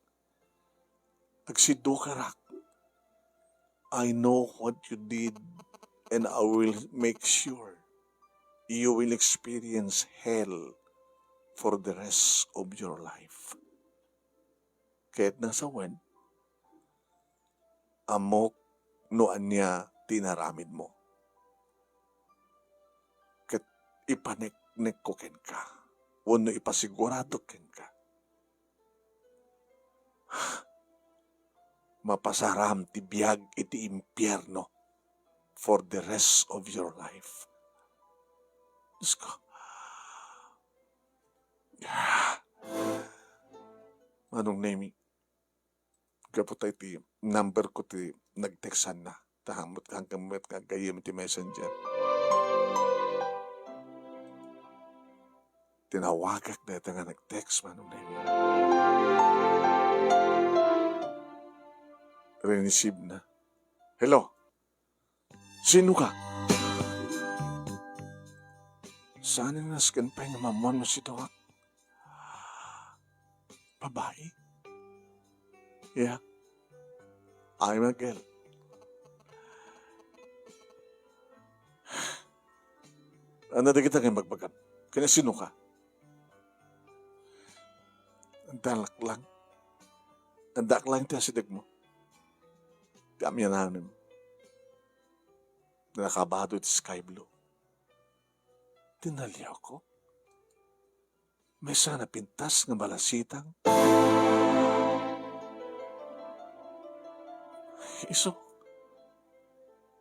Agsidukarak. "I know what you did, and I will make sure you will experience hell for the rest of your life." Ket nasawen, ammok no ania ti inaramidmo. Ket ipaneknekko kenka, wenno ipasiguradok kenka, mapasaram ti biag iti impierno for the rest of your life. Diyos ko. Manong Nemi, gapu ta iti number ko ti nagtextanna. Ta hangmet, hangkan met nga gayyem iti messenger. Tinawagak dayta nga nag-text, Manong Nemi. Rinisibna. "Hello? Sino ka?" Saan nga nasken pay nga maammuan no sino ak. Babae? Yeah. I'm a girl. Ania dagita nga ibagbagam? Ken sinoka? Adda laklang. Adda laklang ti asidegmo. Ti amiananem. Nakabado iti sky blue. Ti naliawko. Maysa a napintas nga balasitang. Isu,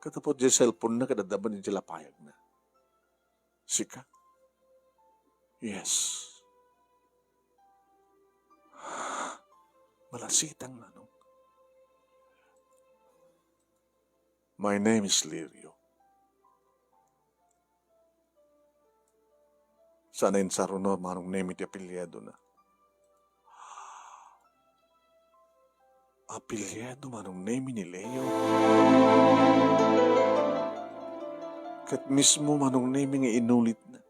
katapot diay cellphone-na ket adda man idiay lapayagna. Sika? Yes. Balasitang, Manong. My name is Lirio. Saan a insaruno, Manong Nemi, ti apelyidona. Apelyido, Manong Nemi, ni Leo. Ket mismo, Manong Nemi, nga inulitna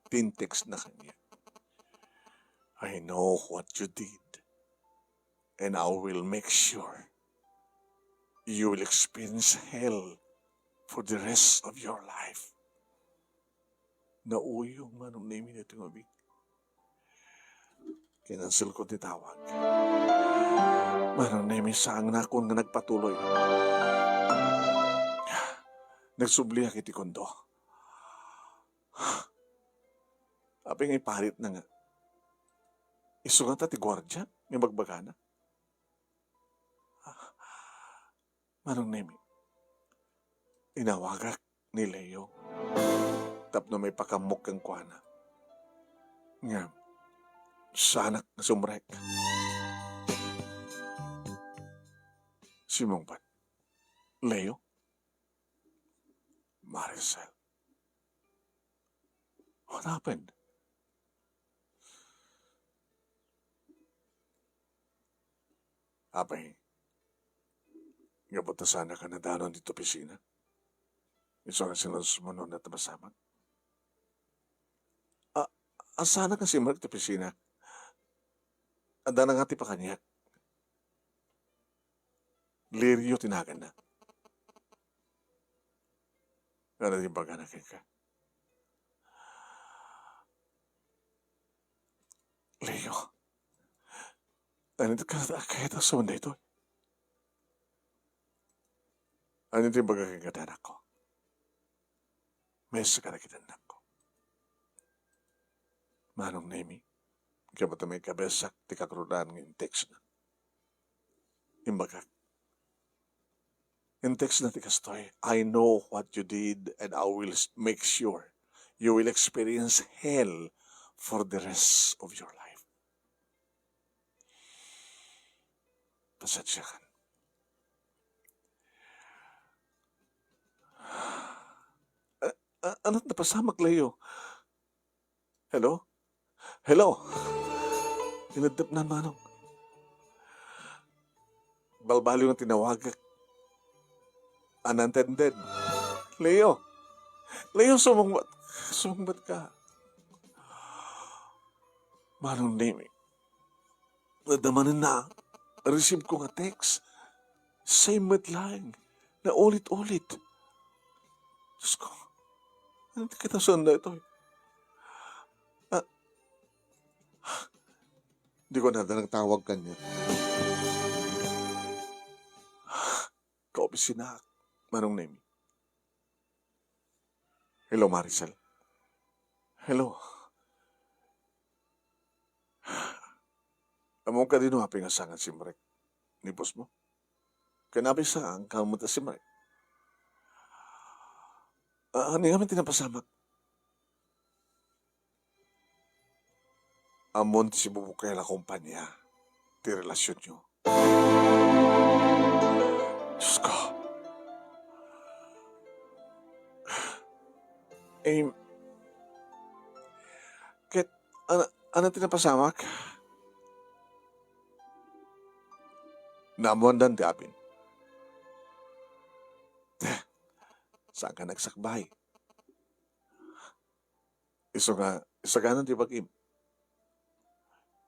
ti in-textna kaniak. I know what you did, and I will make sure you will experience hell for the rest of your life. Nauyong, Manong Nemi, daytoy nga ubing. Kinanselko ti tawag. Manong Nemi, saanakon nga nagpatuloy. Nagsubliak iti kondo. Apay nga iparitna nga isu ngata ti guardia nga ibagbagana? Manong Nemi, inawagak ni Leo tapno maipakaammo kenkuana nga saanak nga sumrek. Simungbat. Leo? Maricel. What happened? Apay, gapu ta saanak a nadanon ditoy opisina? Isu nga sino sumuno nga napasamak? A, a, saanak nga simrek ti opisina? Adda na nga ti pakaniak. Lirio ti naganna. Ania ti imbagana kenka? Leo, ania ti kayat a sumrek daytoy? Ania ti imbagak kenka, anakko? Maysa ka dagiti annakko. Manong Nemi, gapu ta maikabetsak ti karurodan nga in-textna. Imbagak. In-textna ti kastoy, "I know what you did and I will s-, make sure you will experience hell for the rest of your life." Pasensiakan. A-, a-, ania ti napasamak, Leo? Hello? Hello? Inadapnan, Manong. Balbaliw nga tinawagak. Unattended. Leo! Leo, sumungbat, sumungbat ka. Manong Nemi, nadamanen na, receive ko nga text. Same met laeng. Naulit-ulit. Diyos ko, ania ti kitasen daytoy? Ah, di ko na nagtawag kaniak. Kaopisinaak, Manong Nemi. Hello, Maricel. Hello. Ammom kadino apay nga saan nga simrek ni boss mo? Ken apay saan ka met a simrek? Ah, ania ngamin ti napasamak? Ammon ti sibubukel a kompania ti relasionyo. Diyos ko. Em, ket, ana-, ania ti napasamak? Naammoandan ti apin. Saanka nga agsakbay. Isu nga, isagana ti bagim.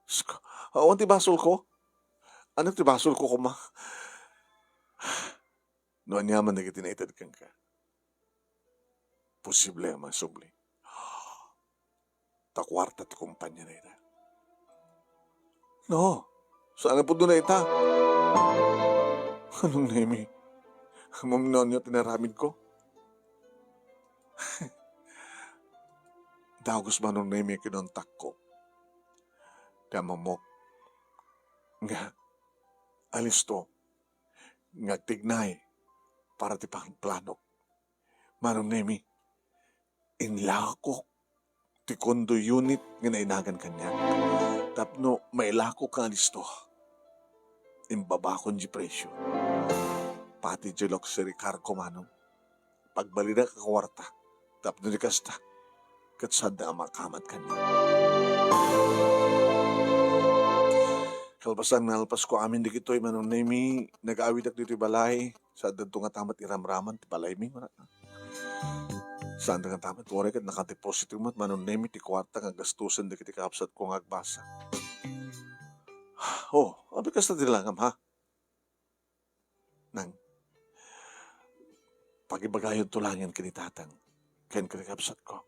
Sus ko, awan ti basolko. Ania ti basolko koma? No aniaman dagiti naited kenka, posible a masubli. Ta kuarta ti kumpaniana ita. No, saan a pudno dayta. Manong Nemi, ammom no ania ti inaramidko? Dagus, Manong Nemi, kinuntakko. Ti ammok nga alisto nga agtignay para ti pangplanok. Manong Nemi, inlakok ti condo unit nga nainagan kaniak tapno mailakok nga alisto. Imbabakon ti presio. Pati ti luxury car ko, Manong. Pagbalinak a kuarta tapno di kasta, ket saanda a makamat kaniak. Kalpasan nga nalpasko amin dagitoy, Manong Nemi, nagaawidak ditoy balay. Saanda ngata met iramraman ti balaymi, kuna. Saanda ngata met, uray ket nakadeposito met, Manong Nemi, ti kuarta nga gastusen dagiti kakabsatko nga agbasa. Oh, apay kasta ti langam, ha? Nang, pagibagayonto laengen ken ni tatang ken ken ni kabsatko.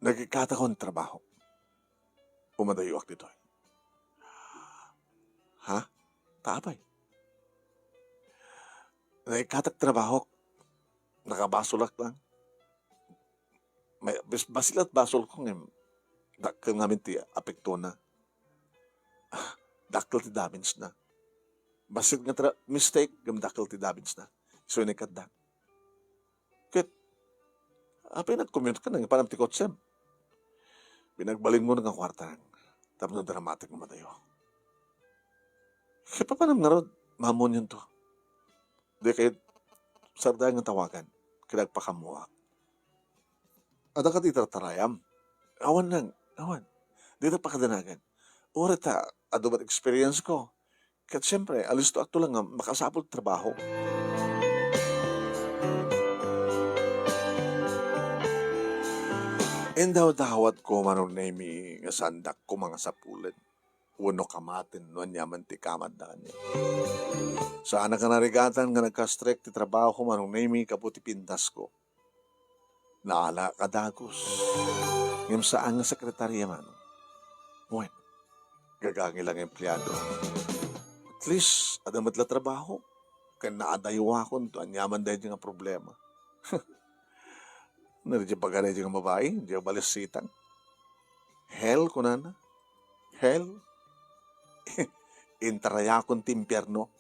Nagikkatakon trabaho. Umadayoak ditoy. Ha? Ta apay? Naikkatak trabaho. Nakabasolak lang. May, bas-, bassit la ti basolko ngem dakkel ngamin ti apektona. Dakkel ti damage na. Bassit nga tra-, mistake ngem dakkel ti damage na. Isu nga inkatda. Ket, apay nagkommute ka, nangpanam ti kotsem? Pinagbalinmo nga kuarta tapno dramatic nga madayo. Ket papanam ngarud, maammoyonto. Dikay sardaen nga tawagan, ket agpakammoak. Adda kadi tartarayam? Awan lang, awan. Dita pakadanagan. Uray ta, adu met experience ko. Ket siempre, alistoakto lang nga makasapul ti trabaho. Indawdawatko, Manong Nemi, nga saandak koma nga sapulen wenno kamaten no aniaman ti kamatda kaniak. Saanak a narigatan nga nagkastrek ti trabaho, Manong Nemi, gapu ti pintasko. Naala a dagus. Ngem saan nga sekretaria, Manong. Wen, gagangil nga empleado. At least, adda met la trabaho. Ken naadaywakonto aniaman daydi nga problema. Narigat pagarigat nga babai, di balesitang. Hell, kunana. Hell. Intarayakon ti impierno.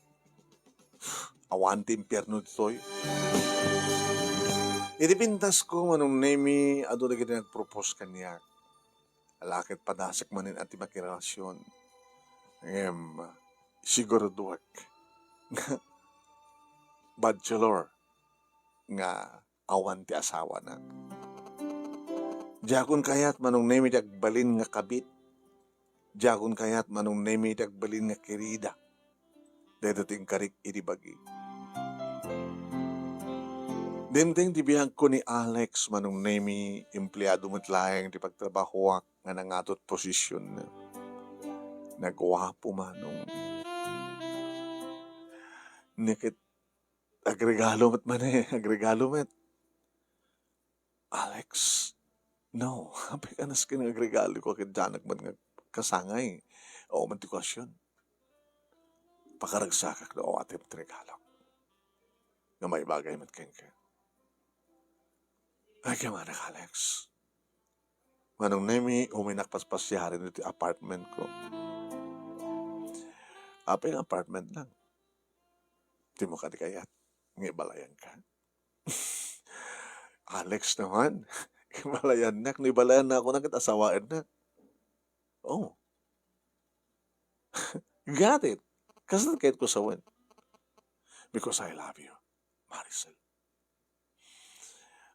Awan ti impierno ditoy. Iti pintasko, Manong Nemi, adu dagiti nagpropose kaniak. Ala ket padasek manen a ti makirelasyon. Ngem, sigurudoek nga bachelor nga awan ti asawana. Diakon kayat, Manong Nemi, ti agbalin nga kabit. Diakon kayat, Manong Nemi, ti agbalin nga kerida daytoy ti inkarik idi bagi. Dimteng ti biagko ni Alex, Manong Nemi, empleado met laeng ti pagtrabahoak nga nangatot posisionna. Naguapo, Manong. Ni ket agregalo met manen, agregalo met. Alex, no, apay ka nasken nga agregalo ko ket diak met nga kasangay. Awan ti okasyon. Pakaragsakak no awatem ti regalo nga maibagay met kenka. Ay, kamanak, Alex. Manong Nemi, uminak paspasiaren iti apartment ko. Apay nga apartment lang? Dimo kadi kayat nga ibalayanka? Alex naman, ibalayannak. No ibalayannakon ket asawaennak. Oh. Got it. Kasla kayatko sawen. Because I love you, Maricel.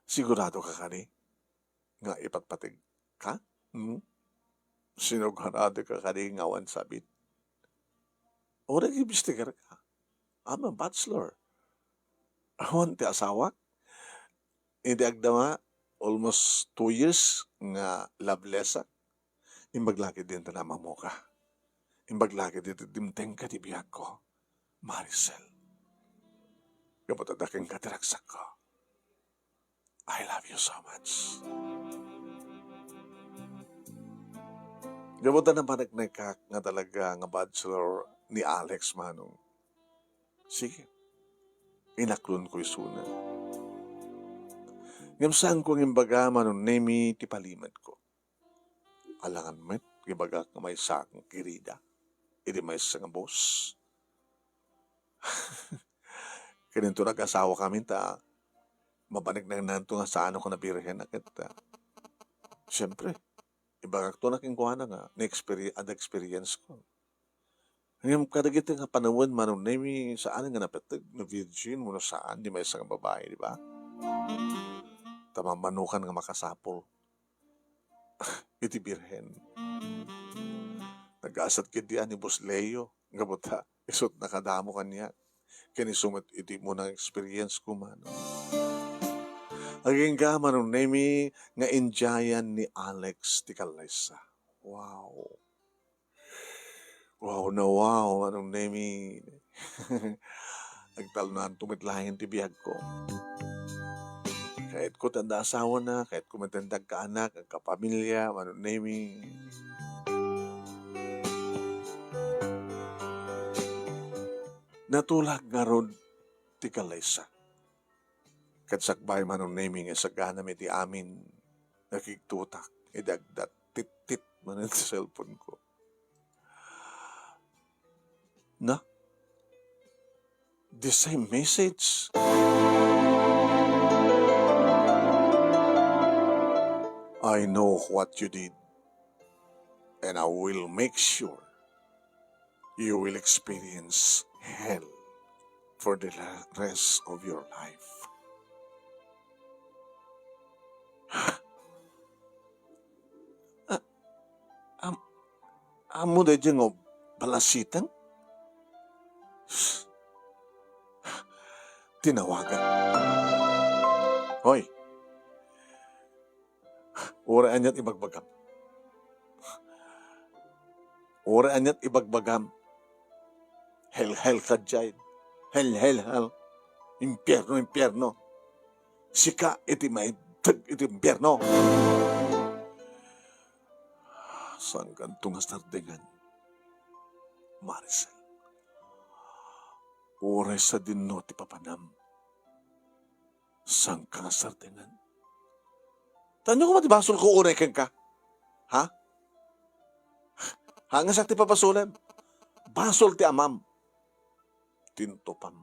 Sigurado ka kadi nga ipatpateg ka? Hmm? Sinugurado ka kadi nga awan sabit? Uray imbestigar ka. I'm a bachelor. Awan ti asawak. Idi agdama, almost two years nga loveless-ak. Imbag la ket dinto na mammuka. Imbag la ket iti dimtengka ti biagko, Maricel. Gapu ta adda kenka ti ragsakko. I love you so much. Gapu ta napaneknekak nga talaga nga bachelor ni Alex, Manong. Sige. Inaklonko isuna. Ngem saanko nga imbaga, Manong Nemi, ti palimetko. Alangan met nga ibagak nga maysaak nga kirida iti maysa nga boss. Ken inton nag-asawakami ta mapanekneknanto nga saanko nga birhen a ket, ah, siempre, ibagakto na kenkuana nga na-experi-, adda experience ko. Ngem kadagiti nga panawen, Manong Nemi, saan nga napateg no virgin wenno saan ti maysa nga babai, di ba? Ta mamanokan nga makasapul iti birhen. Nagasat ketdi ni Boss Leo, gapu ta isut' nakadamo kaniak. Ken isu met iti umuna nga experience ko, Manong. Agingga, Manong Nemi, nga enjoyan ni Alex ti kallaysa. Wow. Wow na wow, Manong Nemi. Agtalnonanto met laeng ti biagko. Kayatko ti adda asawana, kayatko met ti agkaanak, agkapamilya, Manong Nemi. Natulak ngarud ti kallaysa. Ket sakbay, Manong Nemi, nga isaganam iti amin, nakigtutak iti agdat-tittit manen ti cellphone ko. Na? The same message? I know what you did, and I will make sure you will experience hell for the la-, rest of your life. Ah, am-, ammo daydiay nga balasiteng? Tinawagan. Hoy! Uray aniat ibagbagam. Uray aniat ibagbagam. Hell, hell ka diay. Hell, hell, hell. Impierno, impierno. Sika iti maibteg iti impierno. Saankanto nga sardengan, Maricel. Uray sadino ti papanam. Saanka nga sardengan. Ta ania koma ti basolko unay kenka? Ha? Ha, nga siak ti pabasolem? Basol ti amam. Tintupam.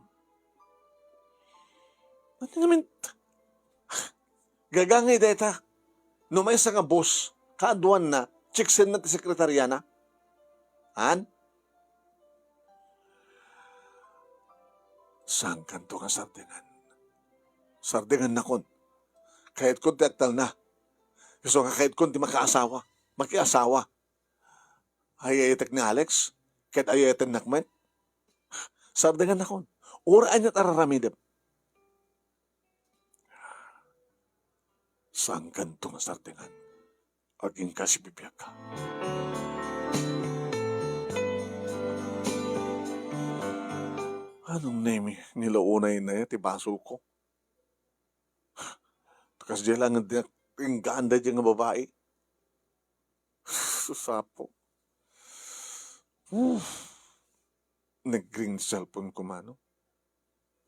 Ania ngamin? Gagangay dayta. No maysa nga boss, kaaduanna, chiksenna ti sekretariana. Han? Saankanto nga sardengan? Sardengannakon. Kayatkon ti agtalna. Isu nga kayatkon ti makaasawa, makiasawa. Ay-ayatek ni Alex, ket ay-ayatennak met. Sardengannakon. Uray aniat a raramidem. Saankanto nga sardengan? Agingga sibibiagka. Manong Nemi, nilaunay na ti basolko. Kasdiay laeng ti inggaan daydiay nga babai. Sus, Apo. Uf. Nag-ring ti cellphone ko, Manong.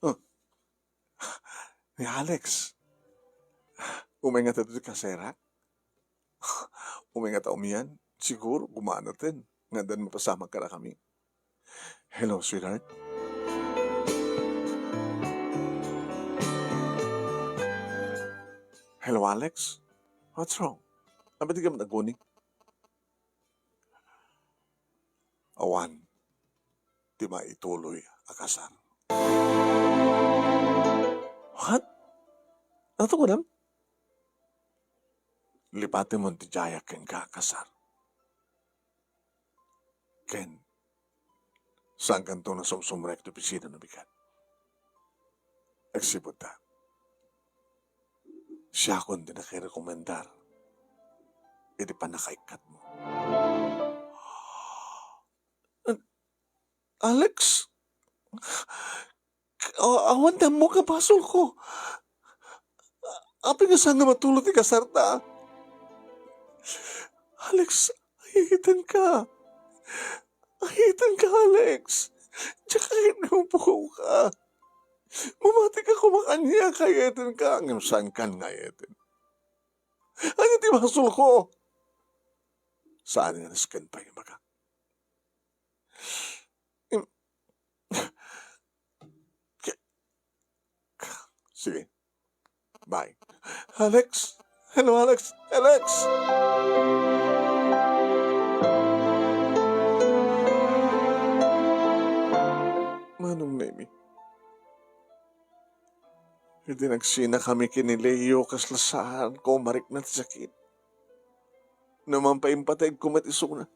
Huh. Ni Alex. Umay ngata ditoy kaserak? Umay ngata umian? Siguro, gumanaten. Nga addan mapasamak kadakami. Hello, sweetheart. Hello, Alex. What's wrong? Apay dika met aguni? Awan ti maituloy a kasar. What? Ano to, kunam? Lipatem ti diayak kenka a kasar. Ken, saankanto nga sumsumrek ti opisina no bigat? Agsipud ta. Siakon ti nakirekomendar iti pannakaikkatmo. Alex, a-, awan ti ammok a basolko. Apay nga saan nga matulo ti kasarta? Alex, ayaytenka. Ayaytenka, Alex. Diak ket nga mapukawka. Mamatika koma kaniak, ayaytenka. Ngem saankan nga ayayten. Ania ti basolko? Saan nga nasken pay nga ibaga. Im-, Sige. Bye. Alex? Hello, Alex? Alex? Manong Nemi, idi nagsinakami ken ni Leo, kasla saanko a marikna ti sakit. No mapaimpategko met isuna,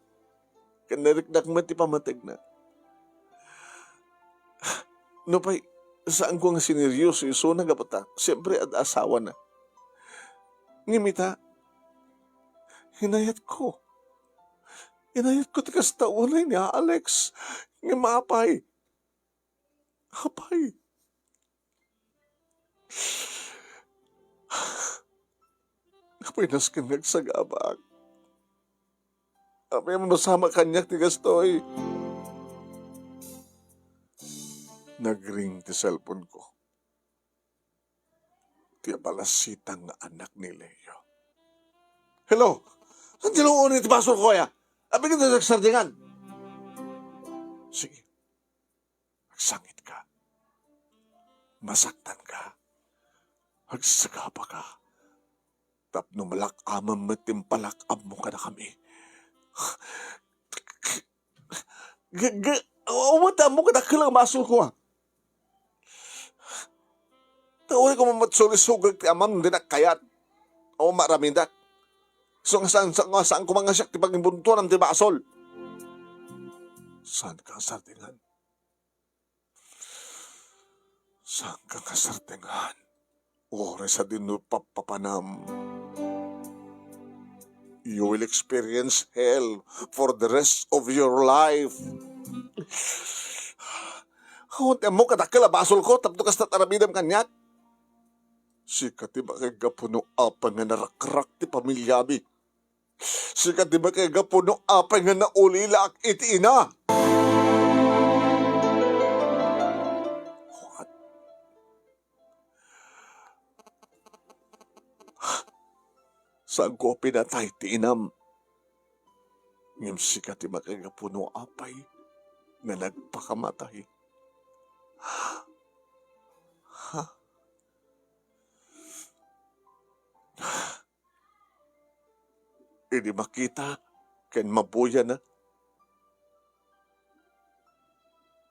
ken nariknak met ti pammategna. Nupay, saanko nga sineryoso isuna gapu ta, siempre, adda asawana. Ngem ita, inayatko. Inayatko ti kasta unay ni Alex. Ngem apay? Apay? Apay nasken nga agsagabak? Apay a mapasamak kaniak ti kastoy? Nagring ti cellphone ko. Ti abalasitang nga anak ni Leo. Hello? Angelo, ania ti basolko aya? Apay nga nagsardingan? Sige. Agsangitka. Masaktanka. Agsagabaka. Tapno malak-amem met ti impalak-ammo kadakami. G-, g-, awan ti ammok a dakkel a basolko, a. Ta uray koma met sulisugek ti amam no dinak kayat. Awan maaramidak. Isu nga saan, saan, nga saan koma nga siak ti pagibuntuanan ti basol. Saanka nga sardingan? Saanka nga sardingan? Uray sadino pappapanam, you will experience hell for the rest of your life. Awan ti ammok a dakkel a basolko tapno kasta ti aramidem kaniak. Sika ti makaigapu no apay nga narakrak ti pamiliami. Sika ti makaigapu no apay nga naulilaak iti ina. What? Saanko a pinatay ti inam. Ngem sika ti makaigapu no apay nga nagpakamatay. Ha? Idi makita ken mabuyana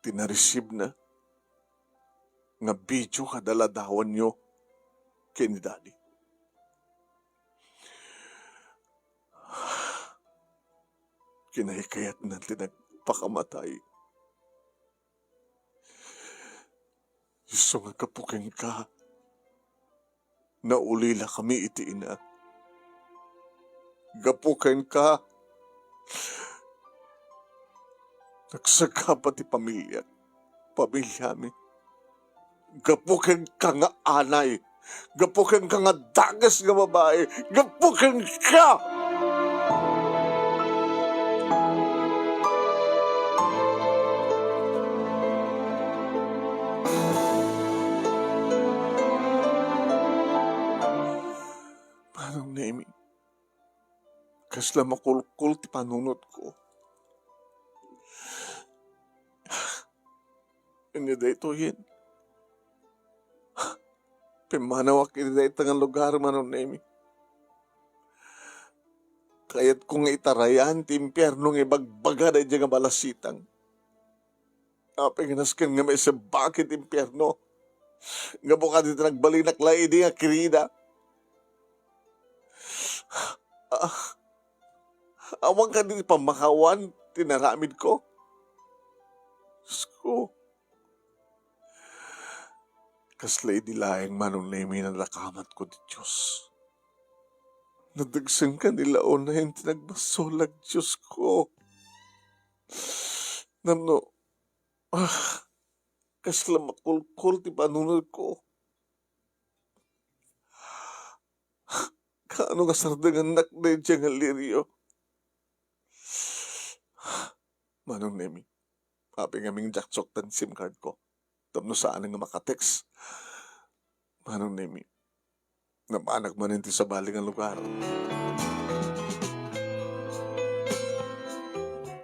ti nareceive-na nga video kada ladawanyo ken ni Daddy. Kinahikayatna ti nagpakamatay. Isu nga gapu kenka, naulilakami iti ina. Gapu kenka, nagsagaba ti pamiliak, pamiliami. Gapu kenka nga anay, gapu kenka nga dakes nga babai, gapu kenka! Manong Nemi, kasla makulkol ti panunotko. Ania daytoyen? Pimmanawak iti dayta nga lugar, Manong Nemi. Kayatko nga itarayan ti impierno nga ibagbaga daydiay nga balasitang. Apay nga nasken nga maisebbak iti impierno? Gapu kadi ti nagbalinak la idi nga kirida. Ah, awan kadi ti pammakawan ti naramidko? Diosko, kasla idi laeng, Manong Nemi, nadakamatko ti Dios. Nadagsenka ni la unay ti nagbasolak, Diosko. Napno, Ah, kasla makulkol ti panunotko. Kaano nga sardengannak daydiay nga lirio? Manong Nemi, apay ngamin diak suaktan SIM card ko tapno saan nga maka-text? Manong Nemi, napanak manen ti sabali nga lugar.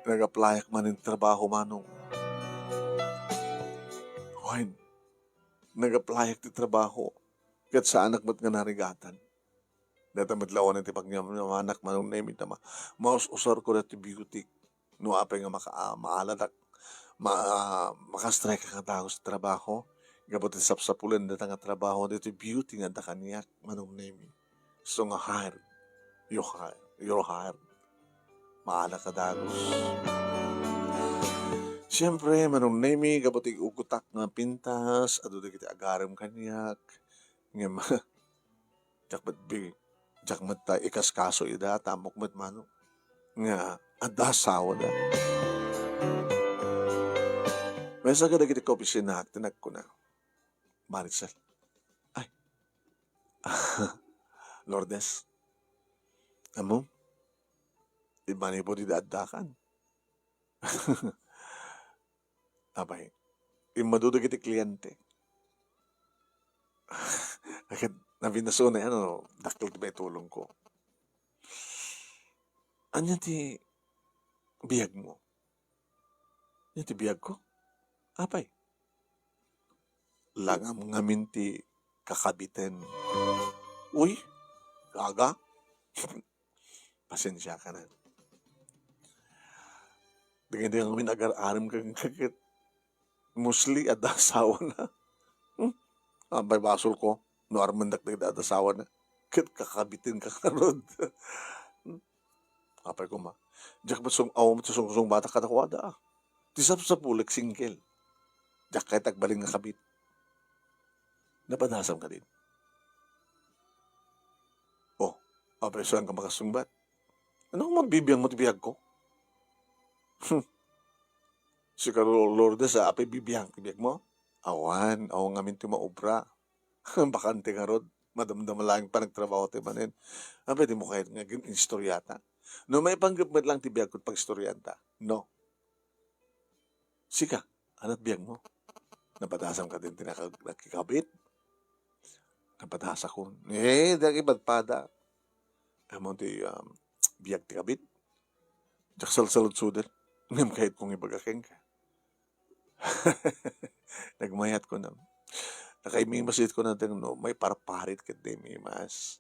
Nag-applyak manen ti trabaho, Manong. Wen, nag-applyak ti trabaho, ket saanak met nga narigatan. Dayta met laeng ti pagyaman-yamanak, Manong Nemi, ta ma-, maus-usarko daytoy beauty. No apay nga maka-, ah, maaladak, ma-, ah, maka-strike ka dagus ti trabaho, gapu ti sapsapulen dayta nga trabaho, daytoy beauty nga adda kaniak, Manong Nemi. So nga hired, you hire, you're hired. Maala ka dagus. Siyempre, Manong Nemi, gapu ti ugotak nga pintas, adu dagiti agarem kaniak. Ngem, diak met bi-, diak met ta ikaskaso ida, ta ammok met, Manong, nga adda asawada. Maysa kadagiti kaopisinaak ti nagkuna, Maricel, "Ay, Lourdes, ammom, ti manipud ida addakan." Apay, immadu dagiti kliente. Ket nabinasona, ano, dakkel ti maitulongko. "Ania ti biagmo?" "Ania ti biagko? Apay?" "Langam ngamin ti kakabiten." "Uy, gaga." Pasensiakanen. Dagiti ngamin agar-arem ken kaket. Mostly, adda asawana. Hmm? Apay basolko, no armendak dagiti adda asawana. Ket kakabiten ka ngarud. Hmm? Apay koma. Diak met sung-, awan met sungsungbatak kadakuada. Ti sapsapulek, single. Diak kayat agbalin nga kabit. Napadasam kadin. Oh, apay saan ka makasungbat? Ano nga mabibiang mo ti biagko? Hmm. Sika, Lo-, Lourdes, a, apay bibiang ti biagmo? Awan, awan ngamin ti maobra. Bakante ngarud, madamdama laeng panagtrabaho ti manen. Apay, dimo kayat nga gin-, inistoriata? No maipanggep met lang ti biagko, pagistorianta. No. Sika, ania ti biagmo? Napadasam kadin ti naka-, nakikabit? Napadasakon. Eh, diak ipadpada. Ammom ti, um, biag ti kabit? Diak salsaludsoden. Ngem kayatko nga ibaga kenka. Nagmayat ko na. Nakaimimas it ko na deng no, maiparparit ket di imimas.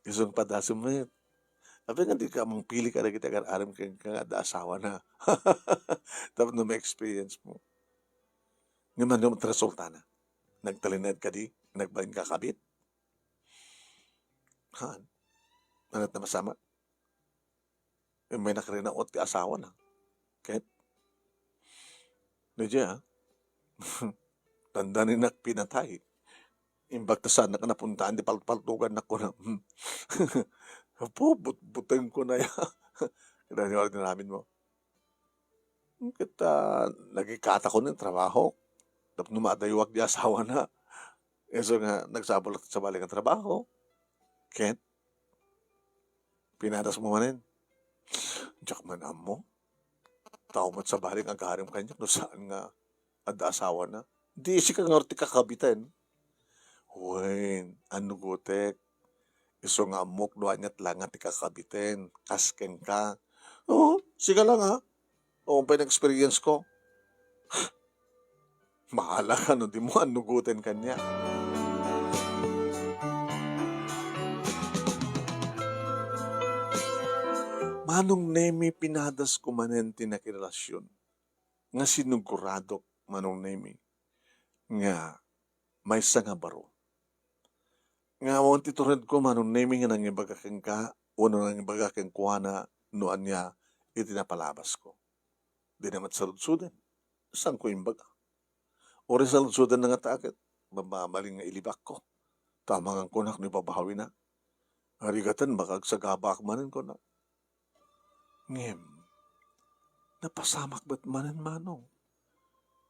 Isu nga padasem met. Apay nga di ka mangpili kadagiti agar-arem kenka nga adda asawana. Tapno ma-experience mo. Ngem ania met resultana? Nagtalinaed kadi? Nagbalin kakabit? Haan. Ania ti masama? Immay nakrinaot ti asawana. Ket, no, dia, tanda ni nak pinatay. Imbag ta saanak a napuntaan ti palpaltogannak, kuna. Apo, but-, butengko na ya. Kada ni ordinamin mo. Ket, ah, nagikatako ni trabaho. Tapno maadaywak di asawana. Isu nga nagsabol ti sabali nga trabaho. Ket, pinadas mo manen. Diak man ammo. Tao met sabali nga agarem kaniak no saan nga adda asawana. Di sika ngarud ti kakabiten. Wen, annugotek. Isu nga ammok no aniat la nga ti kakabiten. Kas kenka. Oo, sika la nga. O, pay na-experience ko. Maala ka no dimo annugoten kaniak. Manong Nemi, pinadas ko manen ti nakirelasyon nga siniguradok, Manong Nemi, nga maysa nga baro. Nga awan ti turedko, Manong Nemi, nga nangibaga kenka, wenno nangibaga kenkuana no ania iti napalabasko. Dina met saludsoden. Saanko imbaga. Uray saludsodenna ngata ket, mabalin nga ilibakko. Ta amangan kunak no ibabawina. Arigaten, baka agsagabaak manen, kuna. Ngem, Napasamak met manen, Manong.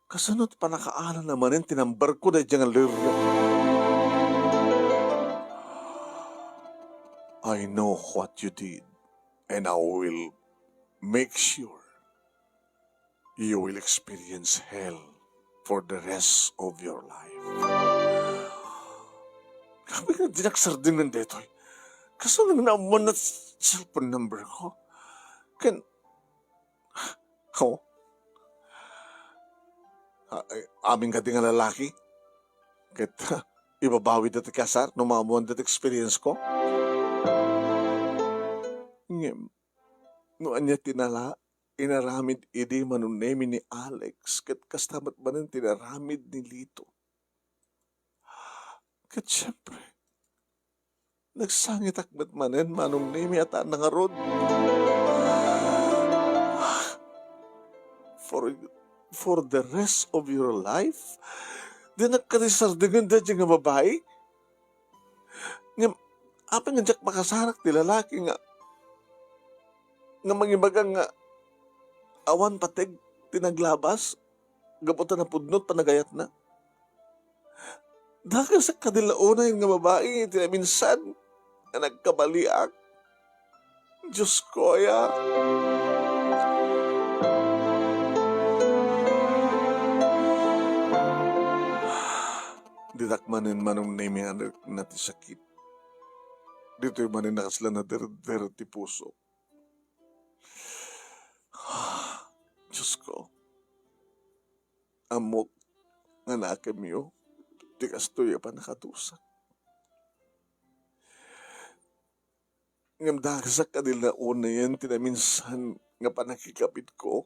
Kasano ti pannakaalana manen ti number ko daydiay nga lawyer? I know what you did, and I will make sure you will experience hell for the rest of your life. Apay nga dinak sardenggen daytoy? Kasano nga naammoanna ti cellphone number ko? Ken, oh, a-, ay, amin kadi nga lalaki? Ket, ibabawida ti kasar no maammoanda ti experience ko? Ngem, no ania ti nala-, inaramid idi Manong Nemy ni Alex, ket kasta met manen ti inaramid ni Lito. Ket siempre, nagsangitak met manen, Manong Nemy, a ta nangarud. For, for the rest of your life, dinak kadi sardenggen daydiay nga babai? Ngem, apay nga diak makasarak ti lalaki nga, nga mangibaga nga awan pateg ti naglabas gapu ta napudno ti panagayatna? Dakasak kadi la unay nga babai iti naminsan nga nagkabaliak. Diyos ko, aya. Ditak manen, Manong Nemy, nga adda ti sakit. Ditoy manen a kasla naderder ti puso. Diyos ko, ammok nga nakemyo ti kastoy a pannakadusak. Ngem dakasak kadi la unayen ti naminsan nga pannakikapitko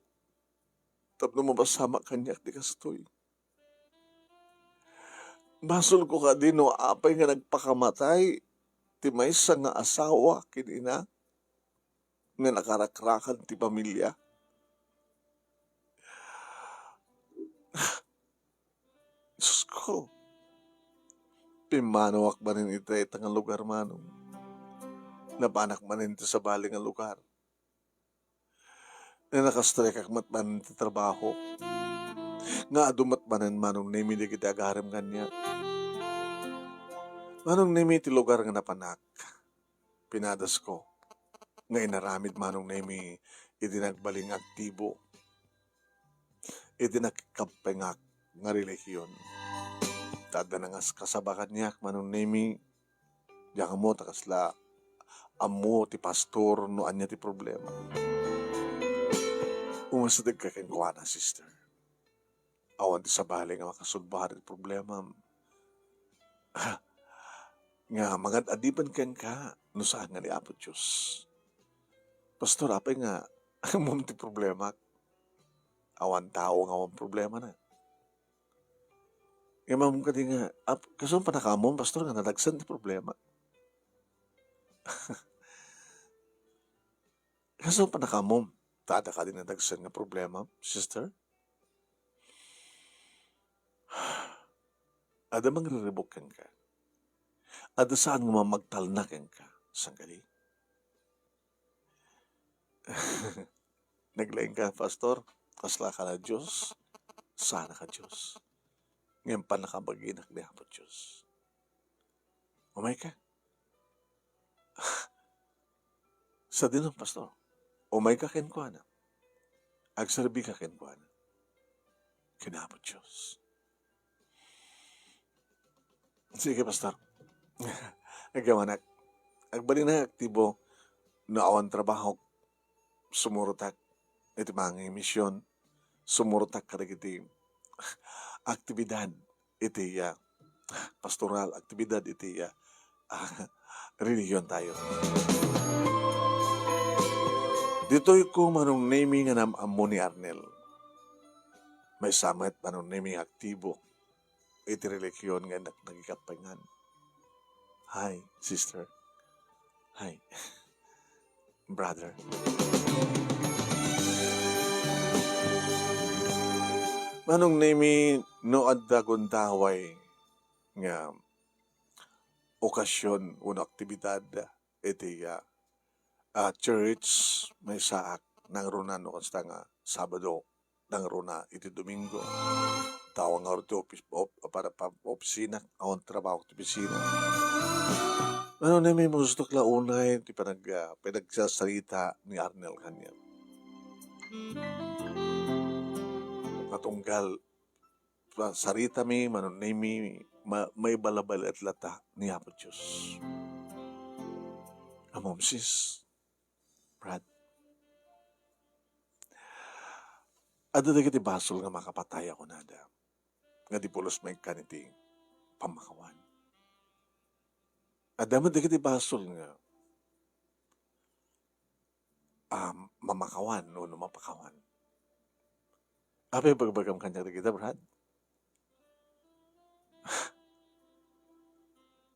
tapno mapasamak kaniak ti kastoy. Basolko kadi no apay nga nagpakamatay ti maysa nga asawa ken ina nga nakarakrakan ti pamilia? Diyos ko, pimmanawak manen iti dayta nga lugar, Manong. Napanak manen iti sabali nga lugar. Nakastrikak met manen ti trabaho. Nga adu met manen, Manong Nemy, dagiti agarem kaniak. Manong Nemy, ti lugar nga napanak, pinadasko nga inaramid, Manong Nemy, iti nagbalin nga aktibo iti nakikappengak nga relihiyon. Ta adda nga kas-, kasaba kaniak, Manong Nemy, diak ammo ta kasla ammo ti pastor no ania ti problema. Umasidegka kenkuana, sister. Awan ti sabali nga makasolbar iti problemam. Nga mangad-adipen kenka no saan nga ni Apo Dios. Pastor, apay nga ammom ti problemak? Awan tao nga awan problemana. Nga ammom kadi nga, ap-, kasano pannakaammom, Pastor, nga nadagsen ti problema? Kasano pannakaammom? Ta adda kadi nadagsen nga problema, sister? Adda mangriribuk kenka. Adda saan nga mamagtalna kenka. Saan kadi? Naglaingka, Pastor. Kaslaka a Dios. Saanka a Dios. Ngem pannakabaginak ni Apo Dios. Umayka. Sadino, Pastor? Umayka kenkuana. Agserbika kenkuana. Ken Apo Dios. Sige, Pastor. Agyawanak. Agbalinak aktibo no awan trabaho. Sumurotak iti mangimision. Sumurotak kadagiti aktibidad iti, ah, pastoral, aktibidad iti, ah, ah, relihiyon tayo. Ditoy ko, Manong Nemy, nga nam-ammo ni Arnel. Maysa met, Manong Nemy, nga aktibo iti relihiyon nga nag-, nagikappangan. Hi, sister. Hi, brother. Manong Nemy, no adda gundaway nga okasyon wenno aktibidad iti, ah, ah, church, maysaak, nangruna no kasta nga Sabado, nangruna iti Domingo. Tawag nga ti opis-, op-, para pa-, opisina, awan trabaho ti opisina. Ano na may gusto kla unay ti panag-, ah, panagsasarita ni Arnel kaniak. Patunggal sa-, saritami, manunemi, ma-, maibalabaliat lata ni Apo Dios. Amom, sis, Brad, adda dagiti basol nga makapatay a kunada, nga di pulos maikkan iti pammakawan. Adda met dagiti basol nga, ah, mamakawan wenno mapakawan. Apay bagbagam kaniak dagita, Brad?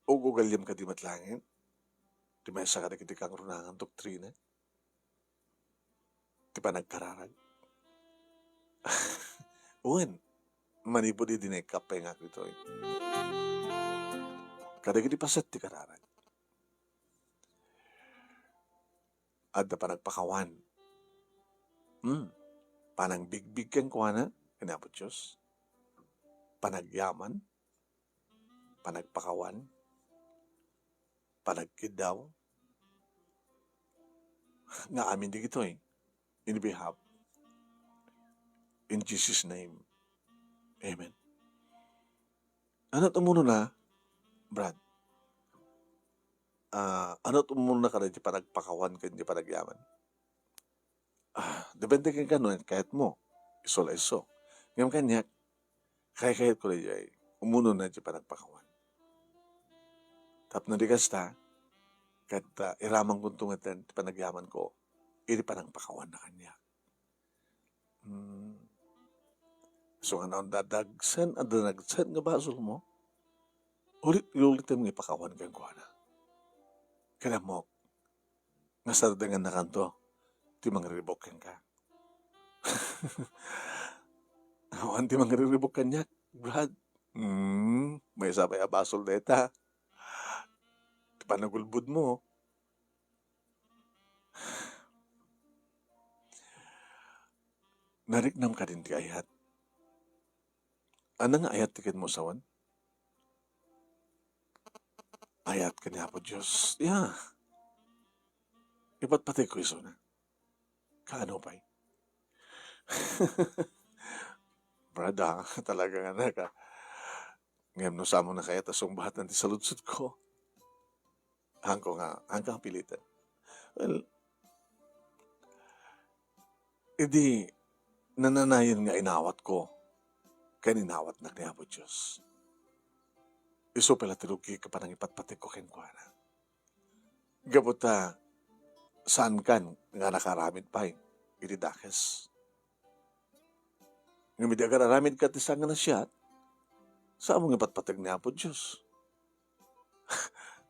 Ug-ugaliam kadi met laeng ti maysa kadagiti kangrunaan doktrina? Ti panagkararag? Wen, manipud idi naikkappay nga ditoy. Kadagiti paset ti kararag. Adda panagpakawan. Hmm. Panangbigbig kenkuana, ken Apo Dios. Panagyaman. Panagpakawan. Panagkiddaw. Nga amin digitoy. In behalf. In Jesus' name. Amen. Ano ti umuna, Brad? Ah, ano ti umuna kada ti panagpakawan ken ti panagyaman? Ah, depende kenka no kayatmo. Isu la isu. Ngem kaniak, kaykayatko daydiay, umuna ti panagpakawan. Tapno di kasta, ket, ah, iramankonto met ti panagyamanko, iti panagpakawanna kaniak. Hmm. Isu nga no adda dagsen, adda dagsen nga basolmo, ulit-ulitem nga ipakawan kenkuana. Ket ammok nga sardengennakanto ti mangriribuk kenka. Awan ti mangriribuk kaniak, Brad. Hmm, maysa pay a basol dayta. Ti panagulbodmo. Nariknam kadin ti ayat. Ania nga ayat ti kinmusawen? Ayat ken ni Apo Dios. Ya. Ipatpategko isuna. Kaano pay? Brad, ah, talaga nga naka-, ngem no saanmo na kayat a sungbatan ti saludsodko. Haanko nga, haanko nga piliten. Well, idi nananayon nga inawatko, ken inawatnak ni Apo Dios. Isu pay la ti rugik a panangipatpategko kenkuana. Gapu ta, saankan nga nakaaramid pay iti dakes. Ngem idi agar-aramidka ti saan nga naasiat, saanmo nga ipatpateg ni Apo Dios.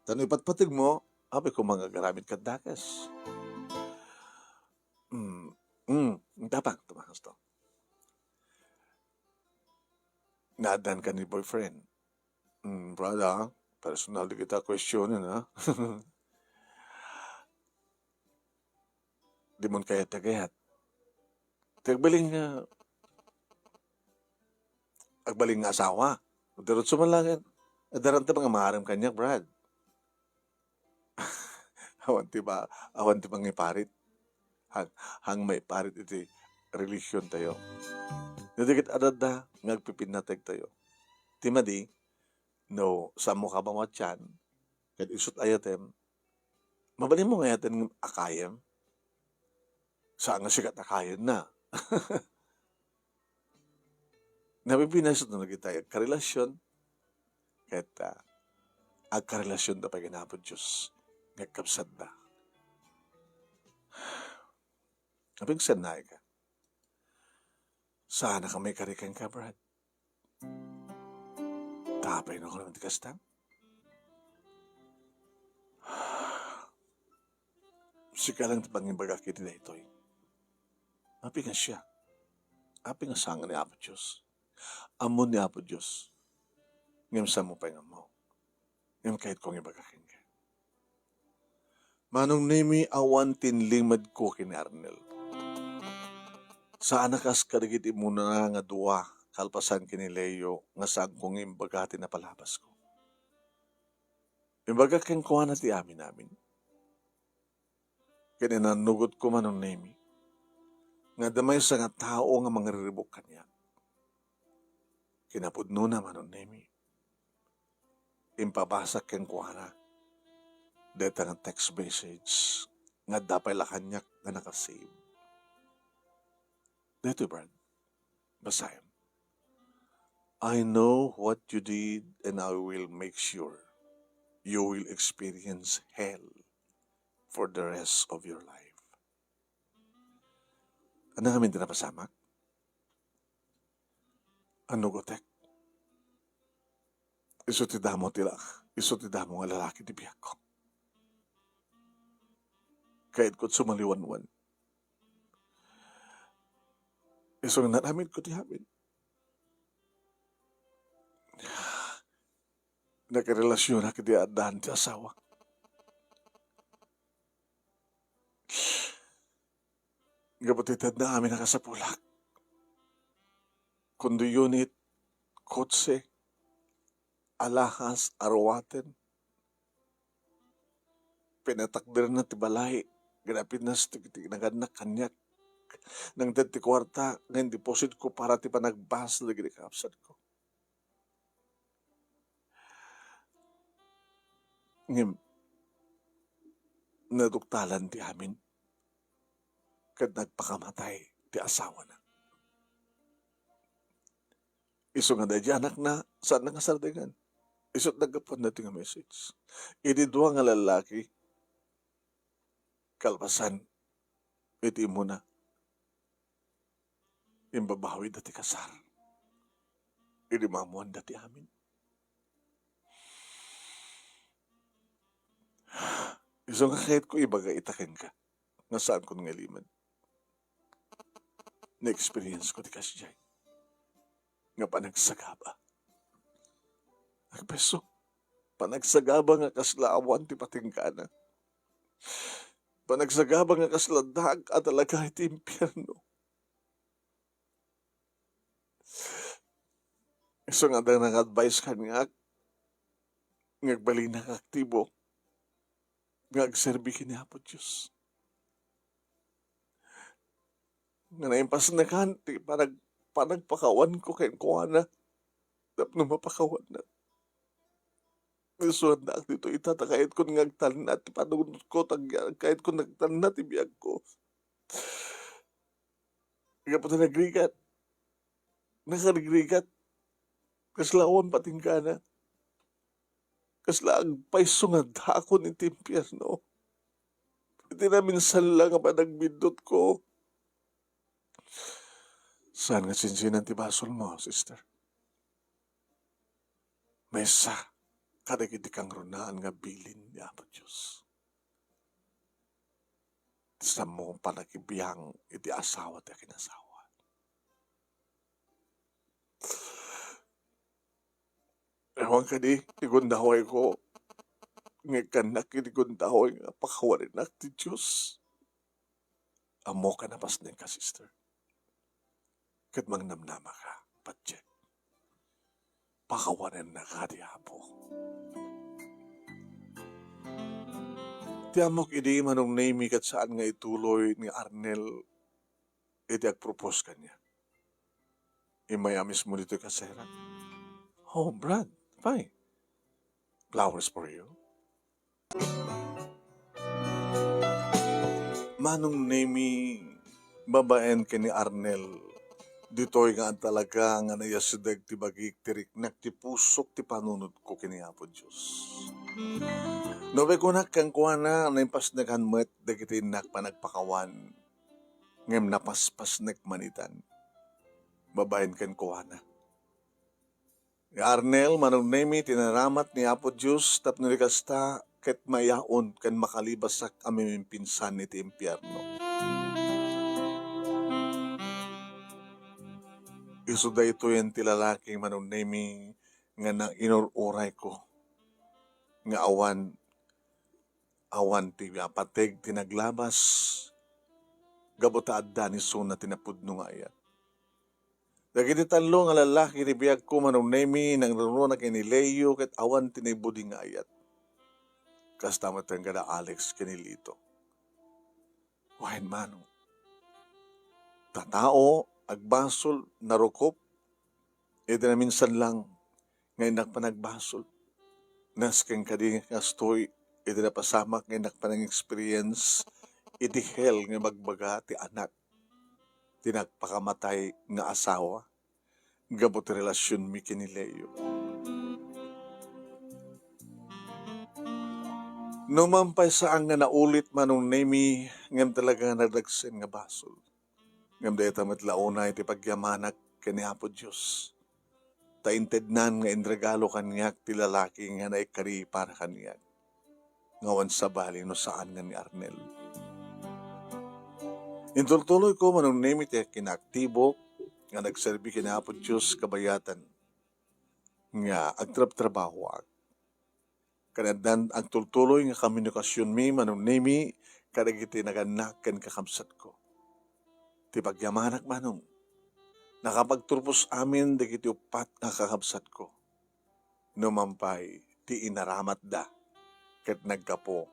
Ta no ipatpategmo, apay koma nga agar-aramidka dakes. Mm, mm, tapang, tapang, gusto. Naaddanka ni boyfriend. Mm, brad, ah, personal dagita questionen, ah. Dimon kayat ti kayat. Ti agbalin nga, agbalin nga asawa. Diretso man lang, eh, daranta nga mangarem kaniak, brad. Awan ti ba, awan ti mangiparit. Hang, hang maiparit iti relihion tayo. Dagiti adda nga agpipinnategtayo. Ti madi, no, saanmo ka mamatian, ket isut ayatem, mabalinmo nga ayaten a kayem. Saan nga sika a kayenna. Nabibinasot no dagita agkarelasion, ket, ah, agkarelasionda pay ken Apo Dios nga agkabsatda. Apay nga saan nga kayat? Saan a ka maikari kenka, brad? Apay no kunam ti kasta? Sika lang ti pangibagak iti daytoy. Apay nga siak? Apay nga saan nga ni Apo Dios? Ammon ni Apo Dios. Ngem saanmo pay nga ammo. Ngem kayatko nga ibaga kenka. Manong Nemi, awan ti inlimedko ken ni Arnel. Saan a kas kadagiti immuna nga dua kalpasan ken ni Leo nga saanko nga imbaga ti napalabasko. Imbagak kenkuana ti amin-amin. Ken inannugotko, Manong Nemi, nga adda maysa nga tao nga mangriribuk kaniak. Kinapudnona, Manong Nemi, impabasak kenkuana dayta nga text message nga adda pay la kaniak nga nakasave. Daytoy, Brad. Basaem. "I know what you did, and I will make sure you will experience hell for the rest of your life." Ania ngamin ti napasamak? Annugotek. Isu ti damo ti la-, isu ti damo nga lalaki ti biagko. Kayatko ti sumaliwanwan. Isu nga inaramidko ti amin. Nakarelasionak iti addaan ti asawak. Gapu ti tedna amin a kasapulak. Condo unit, kotse, alahas, aruaten. Pinatakderna ti balay, ginapinas ti, ti nagannak kaniak. Nangted ti kuarta nga indepositko para ti panagbas dagiti kaabsatko. Ngem, naduktalan ti amin ket nagpakamatay ti asawana. Isu nga daydi anakna, saanna nga sardengan. Isu't naggapuan daytoy nga message. Idi dua nga lallaki, kalpasan iti immuna, imbabawida ti kasar. Idi maammoanda ti amin. Isu nga kayatko ibaga ita kenka, nga saankon nga ilimed. Na-experience ko ti kasdiay nga panagsagaba. Agpeso, panagsagaba nga kasla awan ti patingkana. Panagsagaba nga kasla daag a talaga iti impierno. Isu nga adda nang-advise kaniak nga agbalinak aktibo nga agserbi ken ni Apo Dios. Nga naimpasnekan ti panag-, panagpakawanko kenkuana tapno mapakawanna. Isuandaak ditoy ita, ta kayatkon nga agtalna ti panunotko, ta kayatkon nga agtalna ti biagko. Gapu ta nagrigat. Nakarigrigat. Kasla awan patingkana. Kasla agpayso nga dakon iti impierno. Iti naminsan la nga panagbiddutko. Saan nga sinsinan ti basolmo, sister? Maysa kadagiti kangrunaan nga bilin ni Apo Dios. Saanmo panakibiang iti asawa ti akinasawa. Awan kadi ti gundawayko nga ikkannak iti gundaway nga pakawanenak ti Dios. Ammoka napasnekka, sister. Ket mangnamnamaka, patien. Pakawanennaka ti Apo. Ti ammok idi, Manong Nemy, ket saan nga ituloy ni Arnel iti agpropose kaniak. Immay a mismo ditoy kasera. Oh, Brad, fine. Flowers for you. Manong Nemy, babaen ken ni Arnel, ditoy nga talaga nga naiyasideg ti bagik, ti riknak, ti pusok, ti panunotko ken ni Apo Dios. No, kunak kenkuana, naimpasnekan met dagiti innak panagpakawan, ngem napaspasnek manitan. Babaen kenkuana. Ni Arnel, Manong Nemy, ti naramat ni Apo Dios tapno di kasta, ket mayaon ken makalibasak a mamimpinsan iti impierno. Isu daytoyen ti lalaki, Manong Nemy, nga nainur-urayko nga awan awan ti apateg ti naglabas, gapu ta adda ni Suna ti napudno nga ayat. Dagiti tallo nga lallaki ti biagko, Manong Nemi, nangrurunak ken ni Leo ket awan ti naibudi nga ayat. Kasta met ken kada Alex ken ni Lito. Wen, Manong. Tatao, agbasol, narukop, iti naminsan lang nga innak panagbasol. Nasken kadi nga kastoy iti napasamak nga innak panang-experience iti hell nga ibagbaga ti anak ti nagpakamatay nga asawa gapu ti relasionmi ken ni Leo. No man pay saan nga naulit, Manong Nemi, ngem talaga nga nadagsen nga basol. Ngem dayta met la unay ti pagyamanak ken ni Apo Dios. Ta intednan nga inregalo kaniak ti lalaki nga naikari para kaniak. Nga awan sabali no saan nga ni Arnel. Intultuloyko, Manong Nemi, ti kinaaktibok nga nagserbi ken ni Apo Dios kabayatan nga agtrabtrabahoak. Ken addan agtultuloy nga komunikasionmi, Manong Nemi, kadagiti nagannak ken kakabsatko. Ti pagyamanak, Manong, nakapagturpos amin dagiti uppat nga kakabsatko. No man pay ti inaramatda ket naggapu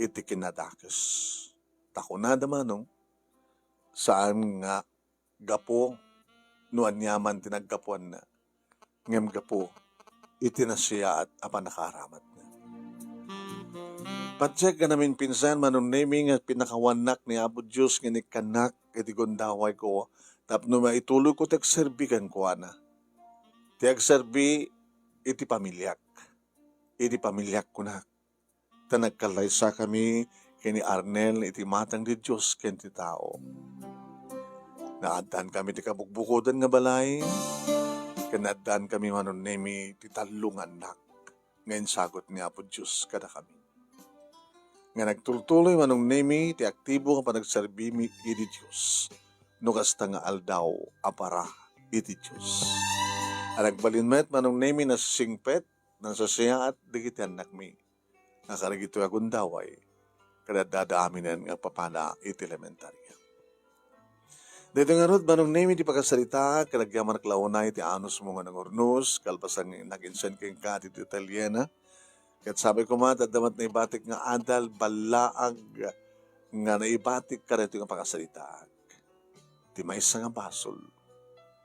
iti kinadakes. Ta kunada, Manong, saan nga gapu no aniaman ti naggapuanna, ngem gapu iti nasayaat a pannakaaramatna. Patiek nga naminpinsan, Manong Nemi, nga pinakawannak ni Apo Dios nga inikkannak iti gundawayko tapno maituloyko ti agserbi kenkuana. Ti agserbi iti pamiliak. Iti pamiliak, kunak. Ta nagkallaysakami ken ni Arnel iti imatang ti Dios ken ti tao. Naaddaankami ti kabukbukodan nga balay, ken naaddaankami, Manong Nemi, ti tallo nga annak nga insagut ni Apo Dios kadakami. Nga nagtultuloy, Manong Nemi, ti aktibo nga panagserbimi idi Dios, no kasta nga aldaw a para iti Dios. A nagbalin met, Manong Nemi, nasisingpet, nasasayaat dagiti annakmi nga kadagitoy a gundaway, ket addada aminen nga agpapala iti elementaria. Daytoy ngarud, Manong Nemi, ti pakasaritaak, ket agyamanak la unay ti anusmo nga nangurnos, kalpasan nga nag-insan kenka ti detalye na. Ket sapay koma, adda met naibatik nga adal, ballaag nga naibatik kadaytoy nga pakasaritaak. Ti maysa nga basol,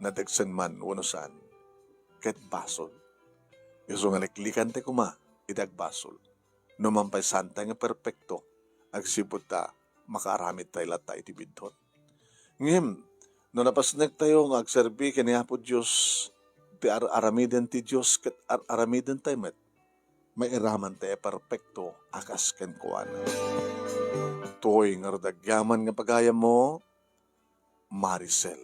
nadagsen man wenno saan, ket basol. Isu nga liklikantayo koma iti agbasol. No man pay saantayo nga perpekto, agsipud ta makaaramidtayo latta iti biddut. Ngem, no napasnektayo nga agserbi ken ni Apo Dios, ti ar-aramiden ti Dios ket ar-aramidentayo met, mairamantayo a perpekto a kas kenkuana. Toy ngarud agyaman nga pagayammo, Maricel.